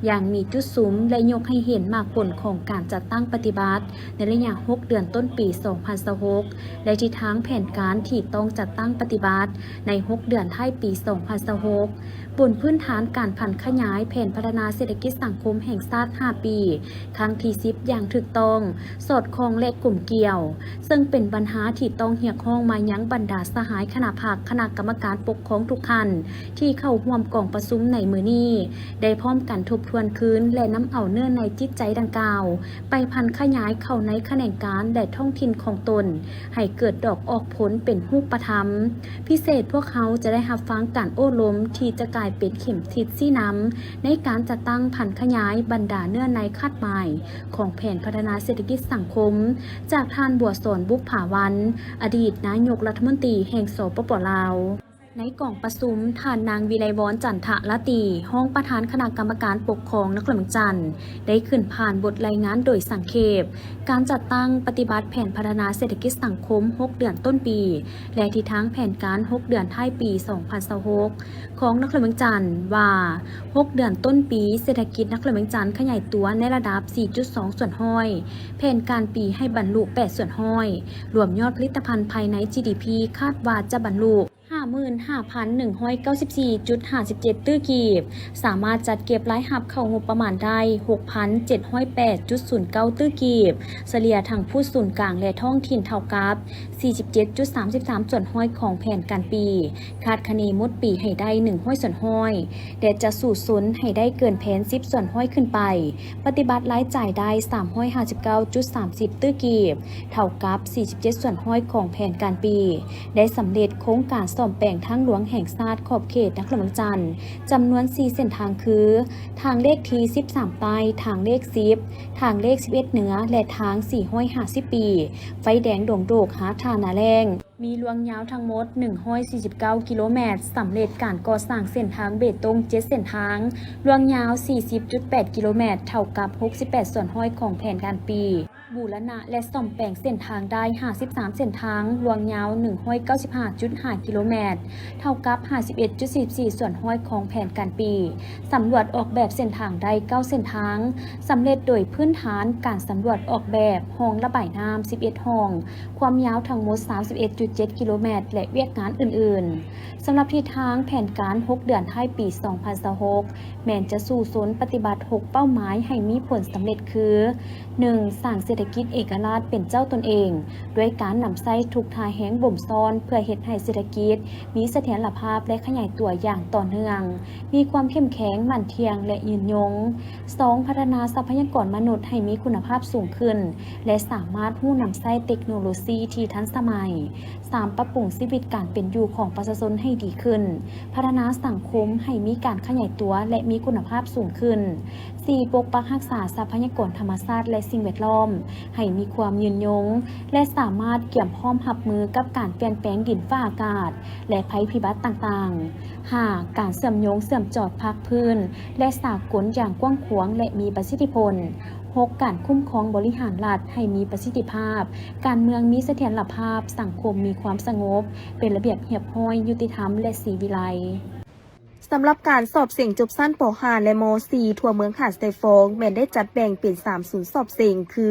ຢ່າງມີຈຸດສຸມ ແລະ ຍົກໃຫ້ເຫັນໝາກຜົນຂອງການຈັດຕັ້ງປະຕິບັດໃນໄລຍະຫົກເດືອນຕົ້ນປີສອງພັນຊາວຫົກ ແລະ ທິດທາງແຜນການທີ່ຕ້ອງຈັດຕັ້ງປະຕິບັດໃນຫົກເດືອນທ້າຍປີສອງພັນຊາວຫົກ ບົນພື້ນຖານການຜັນຂະຫຍາຍແຜນພັດທະນາເສດຖະກິດສັງຄົມແຫ່ງຊາດຫ້າປີ ຄັ້ງທີສິບ ຢ່າງຖືກຕ້ອງ, ສອດຄ່ອງ ແລະ ກົມກ່ຽວ, ເຊິ່ງເປັນບັນຫາທີ່ຕ້ອງຮຽກຮ້ອງມາຍັງບັນດາສະຫາຍຄະນະພັກ, ຄະນະກຳມະການປົກຄອງທຸກຂັ້ນ ທີ່ເຂົ້າຮ່ວມກອງປະຊຸມໃນມື້ນີ້ ໄດ້ພ້ອມກັນທົບທວນຄືນ ແລະ ນຳເອົາເນື້ອໃນຈິດໃຈດັ່ງກ່າວ ໄປຜັນຂະຫຍາຍເຂົ້າໃນຂະແໜງການ ແລະ ທ້ອງຖິ່ນຂອງຕົນ ໃຫ້ເກີດດອກອອກຜົນເປັນຮູບປະທຳ. ພິເສດ, ພວກເຮົາຈະໄດ້ຮັບຟັງການໂອ້ລົມທີ່ຈະກາຍເປັນເຂັມທິດຊີ້ນຳໃນການຈັດຕັ້ງຜັນຂະຫຍາຍບັນດາເນື້ອໃນຄາດໝາຍຂອງແຜນພັດທະນາເສດຖະກິດສັງຄົມ ຈາກທ່ານ ບົວສອນ ບຸບຜາວັນ ອະດີດ ນາຍົກລັດຖະມົນຕີແຫ່ງ ສປປ ລາວ. ໃນກອງປະຊຸມ, ທ່ານນາງ ວິໄລວອນ ຈັນທະລາຕີ ຮອງປະທານຄະນະກຳມະການປົກຄອງນະຄອນຫຼວງວຽງຈັນ ໄດ້ຂຶ້ນຜ່ານບົດລາຍງານໂດຍສັງເຂບ ການຈັດຕັ້ງປະຕິບັດແຜນພັດທະນາເສດຖະກິດສັງຄົມຫົກເດືອນຕົ້ນປີ ແລະ ທິດທາງແຜນການຫົກເດືອນທ້າຍປີສອງພັນຊາວຫົກ ຂອງນະຄອນຫຼວງວຽງຈັນວ່າ, ຫົກເດືອນຕົ້ນປີ ເສດຖະກິດນະຄອນຫຼວງວຽງຈັນຂະຫຍາຍຕົວໃນລະດັບສີ່ຈຸດສອງສ່ວນຮ້ອຍ, ແຜນການປີໃຫ້ບັນລຸແປດສ່ວນຮ້ອຍ, ລວມຍອດຜະລິດຕະພັນພາຍໃນ ຈີດີພີ ຄາດວ່າຈະບັນລຸ ຫ້າໝື່ນຫ້າພັນໜຶ່ງຮ້ອຍເກົ້າສິບສີ່ຈຸດຫ້າສິບເຈັດຕື້ກີບ, ສາມາດຈັດເກັບລາຍຮັບເຂົ້າງົບປະມານໄດ້ຫົກພັນເຈັດຮ້ອຍແປດຈຸດສູນເກົ້າຕື້ກີບ, ສະເລ່ຍທັງພູດສູນກາງ ແລະ ທ້ອງຖິ່ນເທົ່າກັບສີ່ສິບເຈັດຈຸດສາມສິບສາມສ່ວນຮ້ອຍຂອງແຜນການປີ, ຄາດຄະເນໝົດປີໃຫ້ໄດ້ໜຶ່ງຮ້ອຍສ່ວນຮ້ອຍ ແລະ ຈະສູ້ຊົນໃຫ້ໄດ້ເກີນແຜນສິບສ່ວນຮ້ອຍຂຶ້ນໄປ, ປະຕິບັດລາຍຈ່າຍໄດ້ສາມຮ້ອຍຫ້າສິບເກົ້າຈຸດສາມສິບຕື້ກີບ, ເທົ່າກັບສີ່ສິບເຈັດສ່ວນຮ້ອຍຂອງແຜນການປີ. ໄດ້ສຳເລັດໂຄງການສ້ອມແປງທາງຫຼວງແຫ່ງຊາດຂອບເຂດນະຄອນຫຼວງວຽງຈັນ ຈຳນວນສີ່ເສັ້ນທາງຄື ທາງເລກທີສິບສາມໃຕ້, ທາງເລກສິບ, ທາງເລກສິບເອັດເໜືອ ແລະ ທາງສີ່ຮ້ອຍຫ້າສິບປີ, ໄຟແດງດົງໂດກ ຫາທ່ານາແລ້ງ. ມີລວງຍາວທັງໝົດໜຶ່ງຮ້ອຍສີ່ສິບເກົ້າກິໂລແມັດ, ສຳເລັດການກໍ່ສ້າງເສັ້ນທາງເບຕົງເຈັດເສັ້ນທາງ, ລວງຍາວສີ່ສິບຈຸດແປດກິໂລແມັດ, ເທົ່າກັບຫົກສິບແປດສ່ວນຮ້ອຍຂອງແຜນການປີ. ບູລະນະ ແລະ ສ້ອມແປງເສັ້ນທາງໄດ້ຫ້າສິບສາມເສັ້ນທາງ, ລວງຍາວໜຶ່ງຮ້ອຍເກົ້າສິບຫ້າຈຸດຫ້າກິໂລແມັດ, ເທົ່າກັບຫ້າສິບເອັດຈຸດສີ່ສິບສີ່ສ່ວນຮ້ອຍຂອງແຜນການປີ. ສຳຫຼວດອອກແບບເສັ້ນທາງໄດ້ເກົ້າເສັ້ນທາງ, ສຳເລັດໂດຍພື້ນຖານການສຳຫຼວດອອກແບບຮ່ອງລະບາຍນ້ຳສິບເອັດຮ່ອງ, ຄວາມຍາວທັງໝົດສາມສິບເອັດຈຸດເຈັດກິໂລແມັດ ແລະ ວຽກງານອື່ນໆ. ສຳລັບທິດທາງແຜນການຫົກເດືອນທ້າຍປີສອງພັນຊາວຫົກ ແມ່ນຈະສູ້ຊົນປະຕິບັດຫົກເປົ້າໝາຍໃຫ້ມີຜົນສຳເລັດຄື, ໜຶ່ງ ສ້າງເສດຖະກິດເອກະລາດເປັນເຈົ້າຕົນເອງ ດ້ວຍການນຳໃຊ້ທຸກທ່າແຮງບົ່ມຊ້ອນ ເພື່ອເຮັດໃຫ້ເສດຖະກິດມີສະຖຽນລະພາບ ແລະ ຂະຫຍາຍຕົວຢ່າງຕໍ່ເນື່ອງ, ມີຄວາມເຂັ້ມແຂງ, ໝັ້ນທ່ຽງ ແລະ ຍືນຍົງ. ສອງ ພັດທະນາຊັບພະຍາກອນມະນຸດໃຫ້ມີຄຸນນະພາບສູງຂຶ້ນ ແລະ ສາມາດຮູ້ນຳໃຊ້ເຕັກໂນໂລຊີທີ່ທັນສະໄໝ. ສາມ ປັບປຸງຊີວິດການເປັນຢູ່ຂອງປະຊາຊົນໃຫ້ດີຂຶ້ນ, ພັດທະນາສັງຄົມໃຫ້ມີການຂະຫຍາຍຕົວ ແລະ ມີຄຸນນະພາບສູງຂຶ້ນ. ສີ່ ປົກປັກຮັກສາຊັບພະຍາກອນທຳມະຊາດ ແລະ ສິ່ງແວດລ້ອມ ໃຫ້ມີຄວາມຍືນຍົງ ແລະ ສາມາດກຽມພ້ອມຮັບມືກັບການປ່ຽນແປງດິນຟ້າອາກາດ ແລະ ໄພພິບັດຕ່າງໆ. ຫ້າ ການເຊື່ອມໂຍງເຊື່ອມຈອດພາກພື້ນ ແລະ ສາກົນຢ່າງກວ້າງຂວາງ ແລະ ມີປະສິດທິຜົນ. ຫົກ ການຄຸ້ມຄອງບໍລິຫານລັດໃຫ້ມີປະສິດທິພາບ, ການເມືອງມີສະຖຽນລະພາບ, ສັງຄົມມີຄວາມສະຫງົບ, ເປັນລະບຽບຮຽບຮ້ອຍ, ຍຸຕິທຳ ແລະ ສີວິໄລ. ສຳລັບການສອບເສັງຈົບຊັ້ນ ປໍຫ້າ ແລະ ມໍສີ່ ທົ່ວເມືອງຫາດຊາຍຟອງ ແມ່ນໄດ້ຈັດແບ່ງເປັນສາມສູນສອບເສັງ ຄື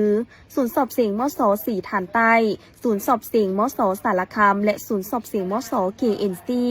ສູນສອບເສັງ ມໍສ ສີຖານໃຕ້, ສູນສອບເສັງ ມໍສ ສາລະຄາມ ແລະ ສູນສອບເສັງ ມໍສ ເຄເອັນຊີ.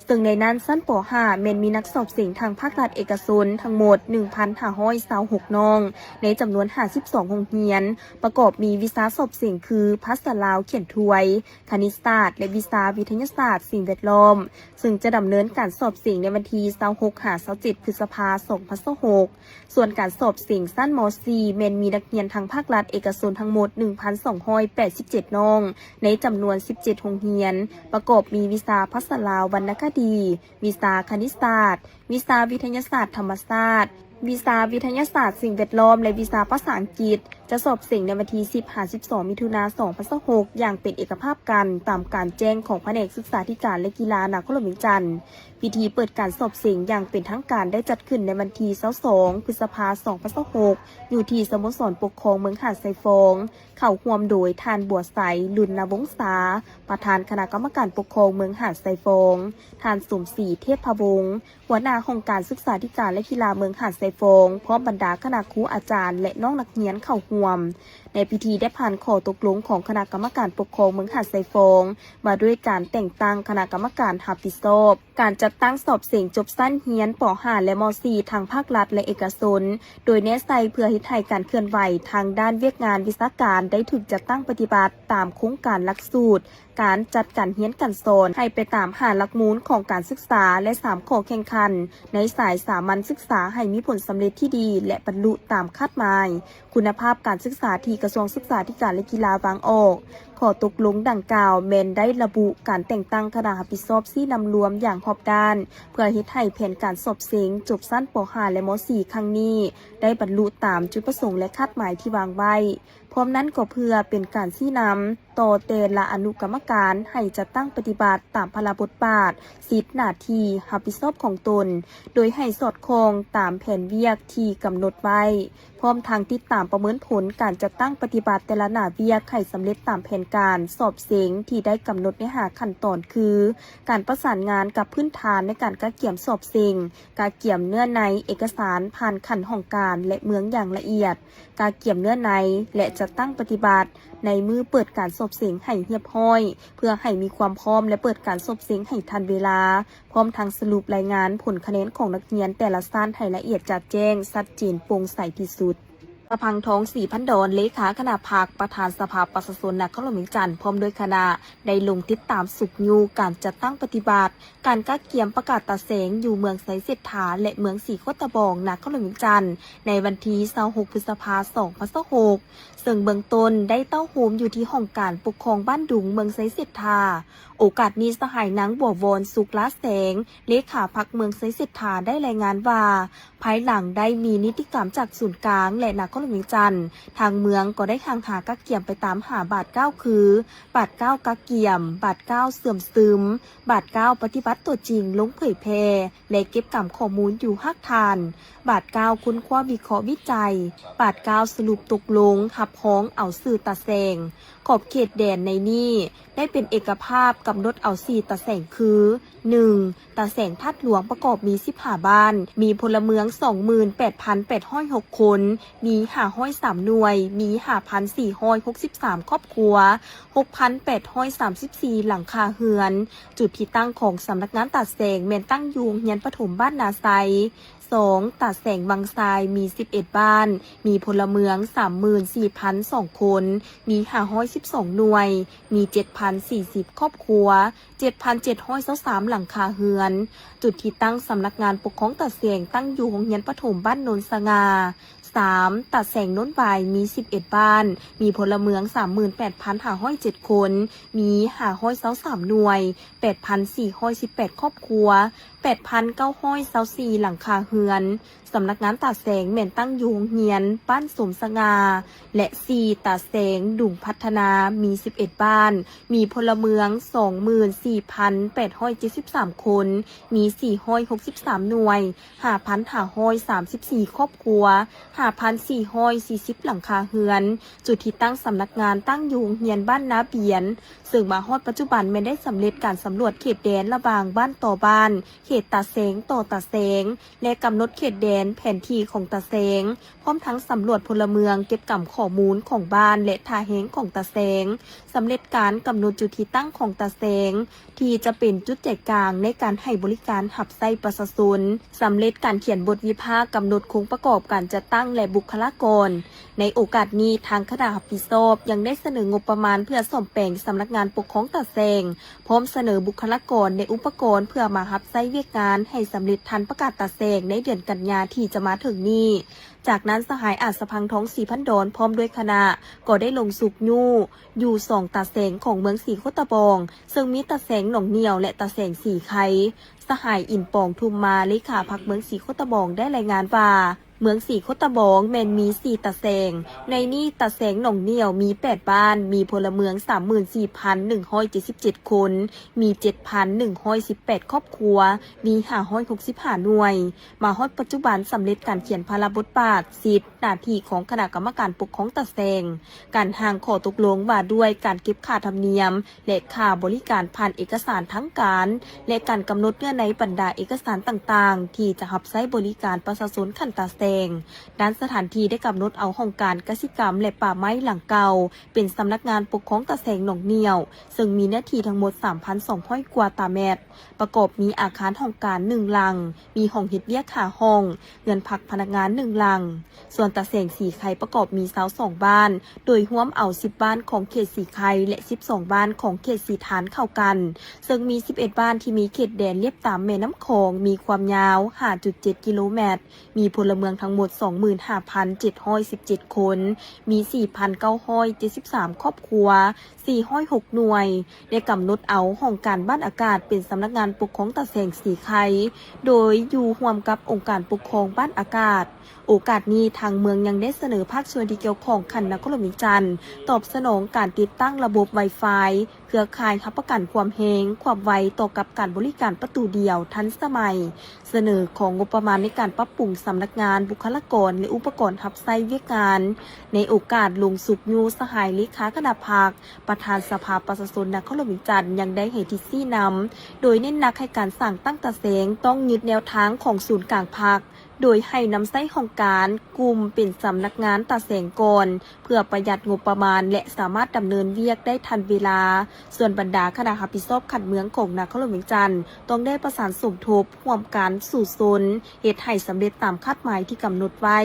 ເຊິ່ງໃນນັ້ນ ຊັ້ນ ປໍຫ້າ ແມ່ນມີນັກສອບເສັງທັງພາກລັດເອກະຊົນທັງໝົດໜຶ່ງພັນຫ້າຮ້ອຍຊາວຫົກນ້ອງ ໃນຈຳນວນຫ້າສິບສອງໂຮງຮຽນ, ປະກອບມີວິຊາສອບເສັງຄື ພາສາລາວຂຽນທວຍ, ຄະນິດສາດ ແລະ ວິຊາວິທະຍາສາດສິ່ງແວດລ້ອມ, ເຊິ່ງຈະດຳເນີນການສອບເສັງໃນວັນທີຊາວຫົກຫາຊາວເຈັດ ພຶດສະພາ ສອງພັນຊາວຫົກ. ສ່ວນການສອບເສັງຊັ້ນ ມໍສີ່ ແມ່ນມີນັກຮຽນທັງພາກລັດເອກະຊົນທັງໝົດໜຶ່ງພັນສອງຮ້ອຍແປດສິບເຈັດນ້ອງ ໃນຈຳນວນສິບເຈັດໂຮງຮຽນ, ປະກອບມີວິຊາພາສາລາວວັນນະຄະດີ, ວິຊາຄະນິດສາດ, ວິຊາວິທະຍາສາດທຳມະຊາດ, ວິຊາວິທະຍາສາດສິ່ງແວດລ້ອມ ແລະ ວິຊາພາສາອັງກິດ. ຈະສອບເສັງໃນວັນທີສິບຫາສິບສອງມິຖຸນາ ສອງພັນຊາວຫົກ ຢ່າງເປັນເອກະພາບກັນ ຕາມການແຈ້ງຂອງພະແນກສຶກສາທິການ ແລະ ກິລານະຄອນຫຼວງວຽງຈັນ. ພິທີເປີດການສອບເສັງຢ່າງເປັນທາງການໄດ້ຈັດຂຶ້ນໃນວັນທີຊາວສອງ ພຶດສະພາ ສອງພັນຊາວຫົກ ຢູ່ທີ່ສະໂມສອນປົກຄອງເມືອງຫາດຊາຍຟອງ, ເຂົ້າຮ່ວມໂດຍທ່ານ ບົວໄຊ ລຸນນະວົງສາ, ປະທານຄະນະກຳມະການປົກຄອງເມືອງຫາດຊາຍຟອງ, ທ່ານ ສົມສີ ເທບພະວົງ, ຫົວໜ້າຫ້ອງການສຶກສາທິການ ແລະ ກິລາເມືອງຫາດຊາຍຟອງ, ພ້ອມບັນດາຄະນະຄູອາຈານ ແລະ ນ້ອງນັກຮຽນເຂົ້າຮ່ວມ. ໃນພິທີໄດ້ຜ່ານຂໍ້ຕົກລົງຂອງຄະນະກຳມະການປົກຄອງເມືອງຫາດຊາຍຟອງ ວ່າດ້ວຍການແຕ່ງຕັ້ງຄະນະກຳມະການຮັບຜິດຊອບການຈັດຕັ້ງສອບເສັງຈົບຊັ້ນຮຽນ ປໍຫ້າ ແລະ ມໍສີ່ ທັງພາກລັດ ແລະ ເອກະຊົນ, ໂດຍແນໃສ່ເພື່ອເຮັດໃຫ້ການເຄື່ອນໄຫວທາງດ້ານວຽກງານວິຊາການໄດ້ຖືກຈັດຕັ້ງປະຕິບັດຕາມໂຄງການຫຼັກສູດ ການຈັດການຮຽນການສອນໃຫ້ໄປຕາມຫ້າຫຼັກມູນຂອງການສຶກສາ ແລະ ສາມຂໍ້ແຂ່ງຂັນໃນສາຍສາມັນສຶກສາໃຫ້ມີຜົນສຳເລັດທີ່ດີ ແລະ ບັນລຸຕາມຄາດໝາຍ. ຄຸນນະພາບການສຶກສາທີ່ກະຊວງສຶກສາທິການ ແລະ ກິລາວາງອອກ ຂໍ້ຕົກລົງດັ່ງກ່າວແມ່ນໄດ້ລະບຸການແຕ່ງຕັ້ງຄະນະຮັບຜິດຊອບຊີ້ນຳລວມຢ່າງຮອບດ້ານ ເພື່ອເຮັດໃຫ້ແຜນການສອບເສັງຈົບຊັ້ນ ປໍຫ້າ ແລະ ມໍສີ່ ຄັ້ງນີ້ ໄດ້ບັນລຸຕາມຈຸດປະສົງ ແລະ ຄາດໝາຍທີ່ວາງໄວ້. ພ້ອມນັ້ນກໍເພື່ອເປັນການຊີ້ນຳຕໍ່ແຕ່ລະອະນຸກຳມະການໃຫ້ຈັດຕັ້ງປະຕິບັດຕາມພາລະບົດບາດ, ສິດ, ໜ້າທີ່ຮັບຜິດຊອບຂອງຕົນ ໂດຍໃຫ້ສອດຄ່ອງຕາມແຜນວຽກທີ່ກຳນົດໄວ້. ພ້ອມທັງຕິດຕາມປະເມີນຜົນການຈັດຕັ້ງປະຕິບັດແຕ່ລະໜ້າວຽກໃຫ້ສຳເລັດຕາມແຜນການສອບເສັງທີ່ໄດ້ກຳນົດໃນຫ້າຂັ້ນຕອນ ຄື ການປະສານງານກັບພື້ນຖານໃນການກະກຽມສອບເສັງ, ກະກຽມເນື້ອໃນເອກະສານຜ່ານຂັ້ນຫ້ອງການ ແລະ ເມືອງຢ່າງລະອຽດ, ກະກຽມເນື້ອໃນ ແລະ ຈັດຕັ້ງປະຕິບັດໃນມື້ເປີດການສອບເສັງໃຫ້ຮຽບຮ້ອຍ ເພື່ອໃຫ້ມີຄວາມພ້ອມ ແລະ ເປີດການສອບເສັງໃຫ້ທັນເວລາ. ພ້ອມທັງສະຫຼຸບລາຍງານຜົນຄະແນນຂອງນັກຮຽນແຕ່ລະຊັ້ນໃຫ້ລະອຽດຈະແຈ້ງ, ຊັດເຈນ, ໂປ່ງໃສທີ່ສຸດ. ສະພັງທອງ ສີພັນດອນ, ເລຂາຄະນະພັກ, ປະທານສະພາປະຊາຊົນນະຄອນຫຼວງວຽງຈັນ ພ້ອມດ້ວຍຄະນະ ໄດ້ລົງຕິດຕາມຊຸກຍູ້ການຈັດຕັ້ງປະຕິບັດການກະກຽມປະກາດຕາແສງຢູ່ເມືອງໄຊເສດຖາ ແລະ ເມືອງສີໂຄດຕະບອງ ນະຄອນຫຼວງວຽງຈັນ ໃນວັນທີຊາວຫົກ ພຶດສະພາ ສອງພັນຊາວຫົກ ເຊິ່ງເບື້ອງຕົ້ນໄດ້ເຕົ້າໂຮມຢູ່ທີ່ຫ້ອງການປົກຄອງບ້ານດຸງ ເມືອງໄຊເສດຖາ. ໂອກາດນີ້ ສະຫາຍນາງ ບົວວອນ ສຸກລາແສງ ເລຂາພັກເມືອງໄຊເສດຖາ ໄດ້ລາຍງານວ່າ ພາຍຫຼັງໄດ້ມີນິຕິກຳຈາກສູນກາງ ແລະ ນະຄອນຫຼວງວຽງຈັນ, ທາງເມືອງກໍໄດ້ຮັ່ງຫາກະກຽມໄປຕາມຫ້າບາດກ້າວ ຄື ບາດກ້າວກະກຽມ, ບາດກ້າວເຊື່ອມຊຶມ, ບາດກ້າວປະຕິບັດຕົວຈິງລົງເຜີຍແຜ່ ແລະ ເກັບກຳຂໍ້ມູນຢູ່ຮາກຖານ, ບາດກ້າວຄົ້ນຄວ້າວິເຄາະວິໄຈ, ບາດກ້າວສະຫຼຸບຕົກລົງຮັບຮອງເອົາຊື່ຕາແສງ. ຂອບເຂດແດນໃນນີ້ໄດ້ເປັນເອກະພາບກຳນົດເອົາສີ່ຕາແສງ ຄື ໜຶ່ງ ຕາແສງທາດຫຼວງປະກອບມີສິບຫ້າບ້ານ, ມີພົນລະເມືອງສອງໝື່ນແປດພັນແປດຮ້ອຍຫົກຄົນ, ມີຫ້າຮ້ອຍສາມໜ່ວຍ, ມີຫ້າພັນສີ່ຮ້ອຍຫົກສິບສາມຄອບຄົວ, ຫົກພັນແປດຮ້ອຍສາມສິບສີ່ຫຼັງຄາເຮືອນ. ຈຸດທີ່ຕັ້ງຂອງສຳນັກງານຕາແສງແມ່ນຕັ້ງຢູ່ໂຮງຮຽນປະຖົມບ້ານນາໄຊ. ສອງ ຕາແສງວັງຊາຍ ມີສິບເອັດບ້ານ, ມີພົນລະເມືອງສາມໝື່ນສີ່ພັນສອງຄົນ, ມີຫ້າຮ້ອຍສິບສອງໜ່ວຍ, ມີເຈັດພັນສີ່ສິບຄອບຄົວ, ເຈັດພັນເຈັດຮ້ອຍຊາວສາມຫຼັງຄາເຮືອນ. ຈຸດທີ່ຕັ້ງສຳນັກງານປົກຄອງຕາແສງຕັ້ງຢູ່ໂຮງຮຽນປະຖົມບ້ານໂນນສະຫງ່າ. ສາມ ຕາແສງໂນນຫວາຍ ມີສິບເອັດບ້ານ, ມີພົນລະເມືອງສາມໝື່ນແປດພັນຫ້າຮ້ອຍເຈັດຄົນ, ມີຫ້າຮ້ອຍຊາວສາມໜ່ວຍ, ແປດພັນສີ່ຮ້ອຍສິບແປດຄອບຄົວ, ແປດພັນເກົ້າຮ້ອຍຊາວສີ່ຫຼັງຄາເຮືອນ. ສຳນັກງານຕາແສງແມ່ນຕັ້ງຢູ່ໂຮງຮຽນບ້ານສົມສະຫງ່າ ແລະ ສີ່ ຕາແສງດຸງພັດທະນາ ມີສິບເອັດບ້ານ, ມີພົນລະເມືອງສອງໝື່ນສີ່ພັນແປດຮ້ອຍເຈັດສິບສາມຄົນ, ມີສີ່ຮ້ອຍຫົກສິບສາມໜ່ວຍ, ຫ້າພັນຫ້າຮ້ອຍສາມສິບສີ່ຄອບຄົວ, ຫ້າພັນສີ່ຮ້ອຍສີ່ສິບຫຼັງຄາເຮືອນ. ຈຸດທີ່ຕັ້ງສຳນັກງານຕັ້ງຢູ່ໂຮງຮຽນບ້ານນາບຽນ, ເຊິ່ງມາຮອດປັດຈຸບັນແມ່ນໄດ້ສຳເລັດການສຳຫຼວດເຂດແດນລະຫວ່າງບ້ານຕໍ່ບ້ານ, ເຂດຕາແສງຕໍ່ຕາແສງ ແລະ ກຳນົດເຂດແດນແຜນທີ່ຂອງຕາແສງ, ພ້ອມທັງສຳຫຼວດພົນລະເມືອງ, ເກັບກຳຂໍ້ມູນຂອງບ້ານ ແລະ ທ່າແຮງຂອງຕາແສງ, ສຳເລັດການກຳນົດຈຸດທີ່ຕັ້ງຂອງຕາແສງ ທີ່ຈະເປັນຈຸດໃຈກາງໃນການໃຫ້ບໍລິການຮັບໃຊ້ປະຊາຊົນ, ສຳເລັດການຂຽນບົດວິພາກກຳນົດໂຄງປະກອບການຈັດຕັ້ງ ແລະ ບຸກຄະລາກອນ. ໃນໂອກາດນີ້, ທາງຄະນະຮັບຜິດຊອບຍັງໄດ້ສະເໜີງົບປະມານເພື່ອສ້ອມແປງສຳນັກງານປົກຄອງຕາແສງ, ພ້ອມສະເໜີບຸກຄະລາກອນ ແລະ ອຸປະກອນເພື່ອມາຮັບໃຊ້ວຽກງານໃຫ້ສຳເລັດທັນປະກາດຕາແສງໃນເດືອນກັນຍາທີ່ຈະມາເຖິງນີ້. ຈາກນັ້ນ, ສະຫາຍອາດສະພັງທອງ ສີພັນດອນ ພ້ອມດ້ວຍຄະນະ ກໍໄດ້ລົງຊຸກຍູ້ຢູ່ສອງຕາແສງຂອງເມືອງສີໂຄດຕະບອງ, ເຊິ່ງມີຕາແສງໜອງໜຽວ ແລະ ຕາແສງສີໄຄ. ສະຫາຍ ອິນປອງ ທຸມມາ ເລຂາພັກເມືອງສີໂຄດຕະບອງ ໄດ້ລາຍງານວ່າ ເມືອງສີໂຄດຕະບອງແມ່ນມີສີ່ຕາແສງ, ໃນນີ້ຕາແສງໜອງໜຽວມີແປດບ້ານ, ມີພົນລະເມືອງສາມໝື່ນສີ່ພັນໜຶ່ງຮ້ອຍເຈັດສິບເຈັດຄົນ, ມີເຈັດພັນໜຶ່ງຮ້ອຍສິບແປດຄອບຄົວ, ມີຫ້າຮ້ອຍຫົກສິບຫ້າໜ່ວຍ. ມາຮອດປັດຈຸບັນສຳເລັດການຂຽນພາລະບົດບາດ, ສິດ, ໜ້າທີ່ຂອງຄະນະກຳມະການປົກຄອງຕາແສງ, ການຮ່າງຂໍ້ຕົກລົງວ່າດ້ວຍການເກັບຄ່າທຳນຽມ ແລະ ຄ່າບໍລິການຜ່ານເອກະສານທາງການ ແລະ ການກຳນົດເນື້ອໃນບັນດາເອກະສານຕ່າງໆ ທີ່ຈະຮັບໃຊ້ບໍລິການປະຊາຊົນຂັ້ນຕາແສງ. ດ້ານສະຖານທີ່ໄດ້ກຳນົດເອົາຫ້ອງການກະສິກຳ ແລະ ປ່າໄມ້ຫຼັງເກົ່າ ເປັນສຳນັກງານປົກຄອງຕາແສງໜອງໜຽວ, ເຊິ່ງມີເນື້ອທີ່ທັງໝົດສາມພັນສອງຮ້ອຍກວ່າຕາແມັດ, ປະກອບມີອາຄານຫ້ອງການໜຶ່ງຫຼັງ, ມີຫ້ອງເຮັດວຽກຫ້າຫ້ອງ, ເຮືອນພັກພະນັກງານໜຶ່ງຫຼັງ. ສ່ວນຕາແສງສີໄຄປະກອບມີຊາວສອງບ້ານ, ໂດຍຮວມເອົາສິບບ້ານຂອງເຂດສີໄຄ ແລະ ສິບສອງບ້ານຂອງເຂດສີທານເຂົ້າກັນ, ເຊິ່ງມີສິບເອັດບ້ານທີ່ມີເຂດແດນລຽບຕາມແມ່ນ້ຳຂອງ, ມີຄວາມຍາວຫ້າຈຸດເຈັດກິໂລແມັດ, ມີພົນລະເມືອງ ທັງໝົດ ສອງໝື່ນຫ້າພັນເຈັດຮ້ອຍສິບເຈັດຄົນ, ມີ ສີ່ພັນເກົ້າຮ້ອຍເຈັດສິບສາມຄອບຄົວ, ສີ່ຮ້ອຍຫົກໜ່ວຍ, ໄດ້ກຳນົດເອົາຫ້ອງການບ້ານອາກາດເປັນສຳນັກງານປົກຄອງຕາແສງສີໄຄ, ໂດຍຢູ່ຮ່ວມກັບອົງການປົກຄອງບ້ານອາກາດ. ໂອກາດນີ້ ທາງເມືອງຍັງໄດ້ສະເໜີພາກສ່ວນທີ່ກ່ຽວຂ້ອງຂັ້ນນະຄອນຫຼວງວຽງຈັນ ຕອບສະໜອງການຕິດຕັ້ງລະບົບ Wi-Fi ເຄືອຂ່າຍຮັບປະກັນຄວາມແຮງ, ຄວາມໄວຕໍ່ກັບການບໍລິການປະຕູດຽວທັນສະໄໝ, ສະເໜີຂໍງົບປະມານໃນການປັບປຸງສຳນັກງານ, ບຸກຄະລາກອນ ແລະ ອຸປະກອນຮັບໃຊ້ວຽກງານ. ໃນໂອກາດລົງຊຸກຍູ້ ສະຫາຍເລຂາຄະນະພັກ, ປະທານສະພາປະຊາຊົນນະຄອນຫຼວງວຽງຈັນ ຍັງໄດ້ໃຫ້ທິດຊີ້ນຳ ໂດຍເນັ້ນໜັກໃຫ້ການສ້າງຕັ້ງຕາແສງຕ້ອງຍຶດແນວທາງຂອງສູນກາງພັກ, ໂດຍໃຫ້ນຳໃຊ້ຫ້ອງການກຸ່ມເປັນສຳນັກງານຕາແສງກ່ອນ ເພື່ອປະຢັດງົບປະມານ ແລະ ສາມາດດຳເນີນວຽກໄດ້ທັນເວລາ. ສ່ວນບັນດາຄະນະຮັບຜິດຊອບຂັ້ນເມືອງຂອງນະຄອນຫຼວງວຽງຈັນ ຕ້ອງໄດ້ປະສານສົມທົບຮ່ວມກັນສູ້ຊົນ ເຮັດໃຫ້ສຳເລັດຕາມຄາດໝາຍທີ່ກຳນົດໄວ້,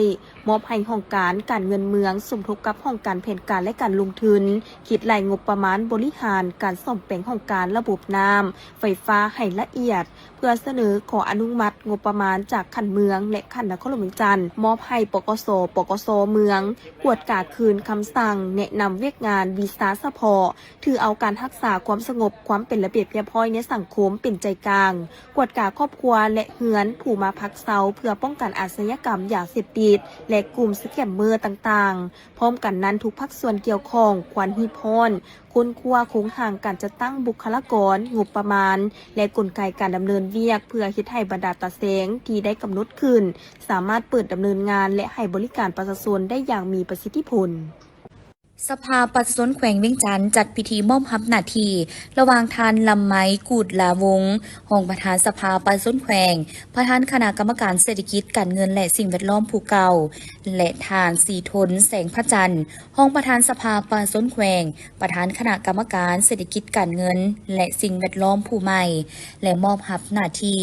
ມອບໃຫ້ຫ້ອງການການເງິນເມືອງສົມທົບກັບຫ້ອງການແຜນການ ແລະ ການລົງທຶນ ຄິດໄລ່ງົບປະມານບໍລິຫານການສ້ອມແປງຫ້ອງການລະບົບນ້ຳ, ໄຟຟ້າໃຫ້ລະອຽດ ເພື່ອສະເໜີຂໍອະນຸມັດງົບປະມານຈາກຂັ້ນເມືອງ ແລະ ຂັ້ນນະຄອນຫຼວງວຽງຈັນ ມອບໃຫ້ ປກສ, ປກສ ເມືອງ ກວດກາຄືນຄຳສັ່ງແນະນຳວຽກງານວິຊາສະເພາະ, ຖືເອົາການຮັກສາຄວາມສະຫງົບ, ຄວາມເປັນລະບຽບຮຽບຮ້ອຍໃນສັງຄົມເປັນໃຈກາງ, ກວດກາຄອບຄົວ ແລະ ເຮືອນຜູ້ມາພັກເຊົາ ເພື່ອປ້ອງກັນອາຊະຍາກຳຢາເສບຕິດ ແລະ ກຸ່ມສະແກມເມີຕ່າງໆ. ພ້ອມກັນນັ້ນ, ທຸກພາກສ່ວນກ່ຽວຂ້ອງຄວນຮີບຮ້ອນ ຄົ້ນຄວ້າໂຄງຮ່າງການຈັດຕັ້ງບຸກຄະລາກອນ, ງົບປະມານ ແລະ ກົນໄກການດຳເນີນວຽກ ເພື່ອເຮັດໃຫ້ບັນດາຕາແສງທີ່ໄດ້ກຳນົດຂຶ້ນ ສາມາດເປີດດຳເນີນງານ ແລະ ໃຫ້ບໍລິການປະຊາຊົນໄດ້ຢ່າງມີປະສິດທິຜົນ. ສະພາປະຊາຊົນແຂວງວຽງຈັນ ຈັດພິທີມອບຮັບໜ້າທີ່ ລະຫວ່າງທ່ານ ລຳໄມ ກູດລາວົງ ຮອງປະທານສະພາປະຊາຊົນແຂວງ, ປະທານຄະນະກຳມະການເສດຖະກິດ, ການເງິນ ແລະ ສິ່ງແວດລ້ອມຜູ້ເກົ່າ ແລະ ທ່ານ ສີທົນ ແສງພະຈັນ ຮອງປະທານສະພາປະຊາຊົນແຂວງ, ປະທານຄະນະກຳມະການເສດຖະກິດ, ການເງິນ ແລະ ສິ່ງແວດລ້ອມຜູ້ໃໝ່ ແລະ ມອບຮັບໜ້າທີ່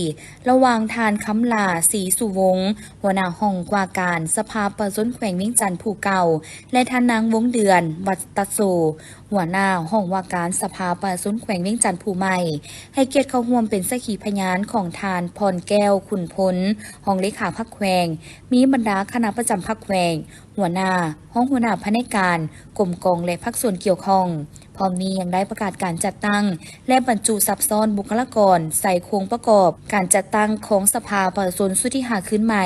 ລະຫວ່າງທ່ານ ຄຳຫຼ້າ ສີສຸວົງ ຫົວໜ້າຫ້ອງວ່າການສະພາປະຊາຊົນແຂວງວຽງຈັນຜູ້ເກົ່າ ແລະ ທ່ານນາງ ວົງເດືອນ ວັດຕະໂສ ຫົວໜ້າຫ້ອງວ່າການສະພາປະຊາຊົນແຂວງວຽງຈັນຜູ້ໃໝ່ ໃຫ້ກຽດເຂົ້າຮ່ວມເປັນສັກຂີພະຍານຂອງທ່ານ ພອນແກ້ວ ຂຸນພົນ ຮອງເລຂາພັກແຂວງ, ມີບັນດາຄະນະປະຈຳພັກແຂວງ, ຫົວໜ້າ, ຮອງຫົວໜ້າພະແນກການ, ກົມກອງ ແລະ ພາກສ່ວນກ່ຽວຂ້ອງ. ພ້ອມນີ້ຍັງໄດ້ປະກາດການຈັດຕັ້ງ ແລະ ບັນຈຸສັບຊ້ອນບຸກຄະລາກອນໃສ່ໂຄງປະກອບການຈັດຕັ້ງຂອງສະພາປະຊາຊົນຊຸດທີຫ້າຄືນໃໝ່.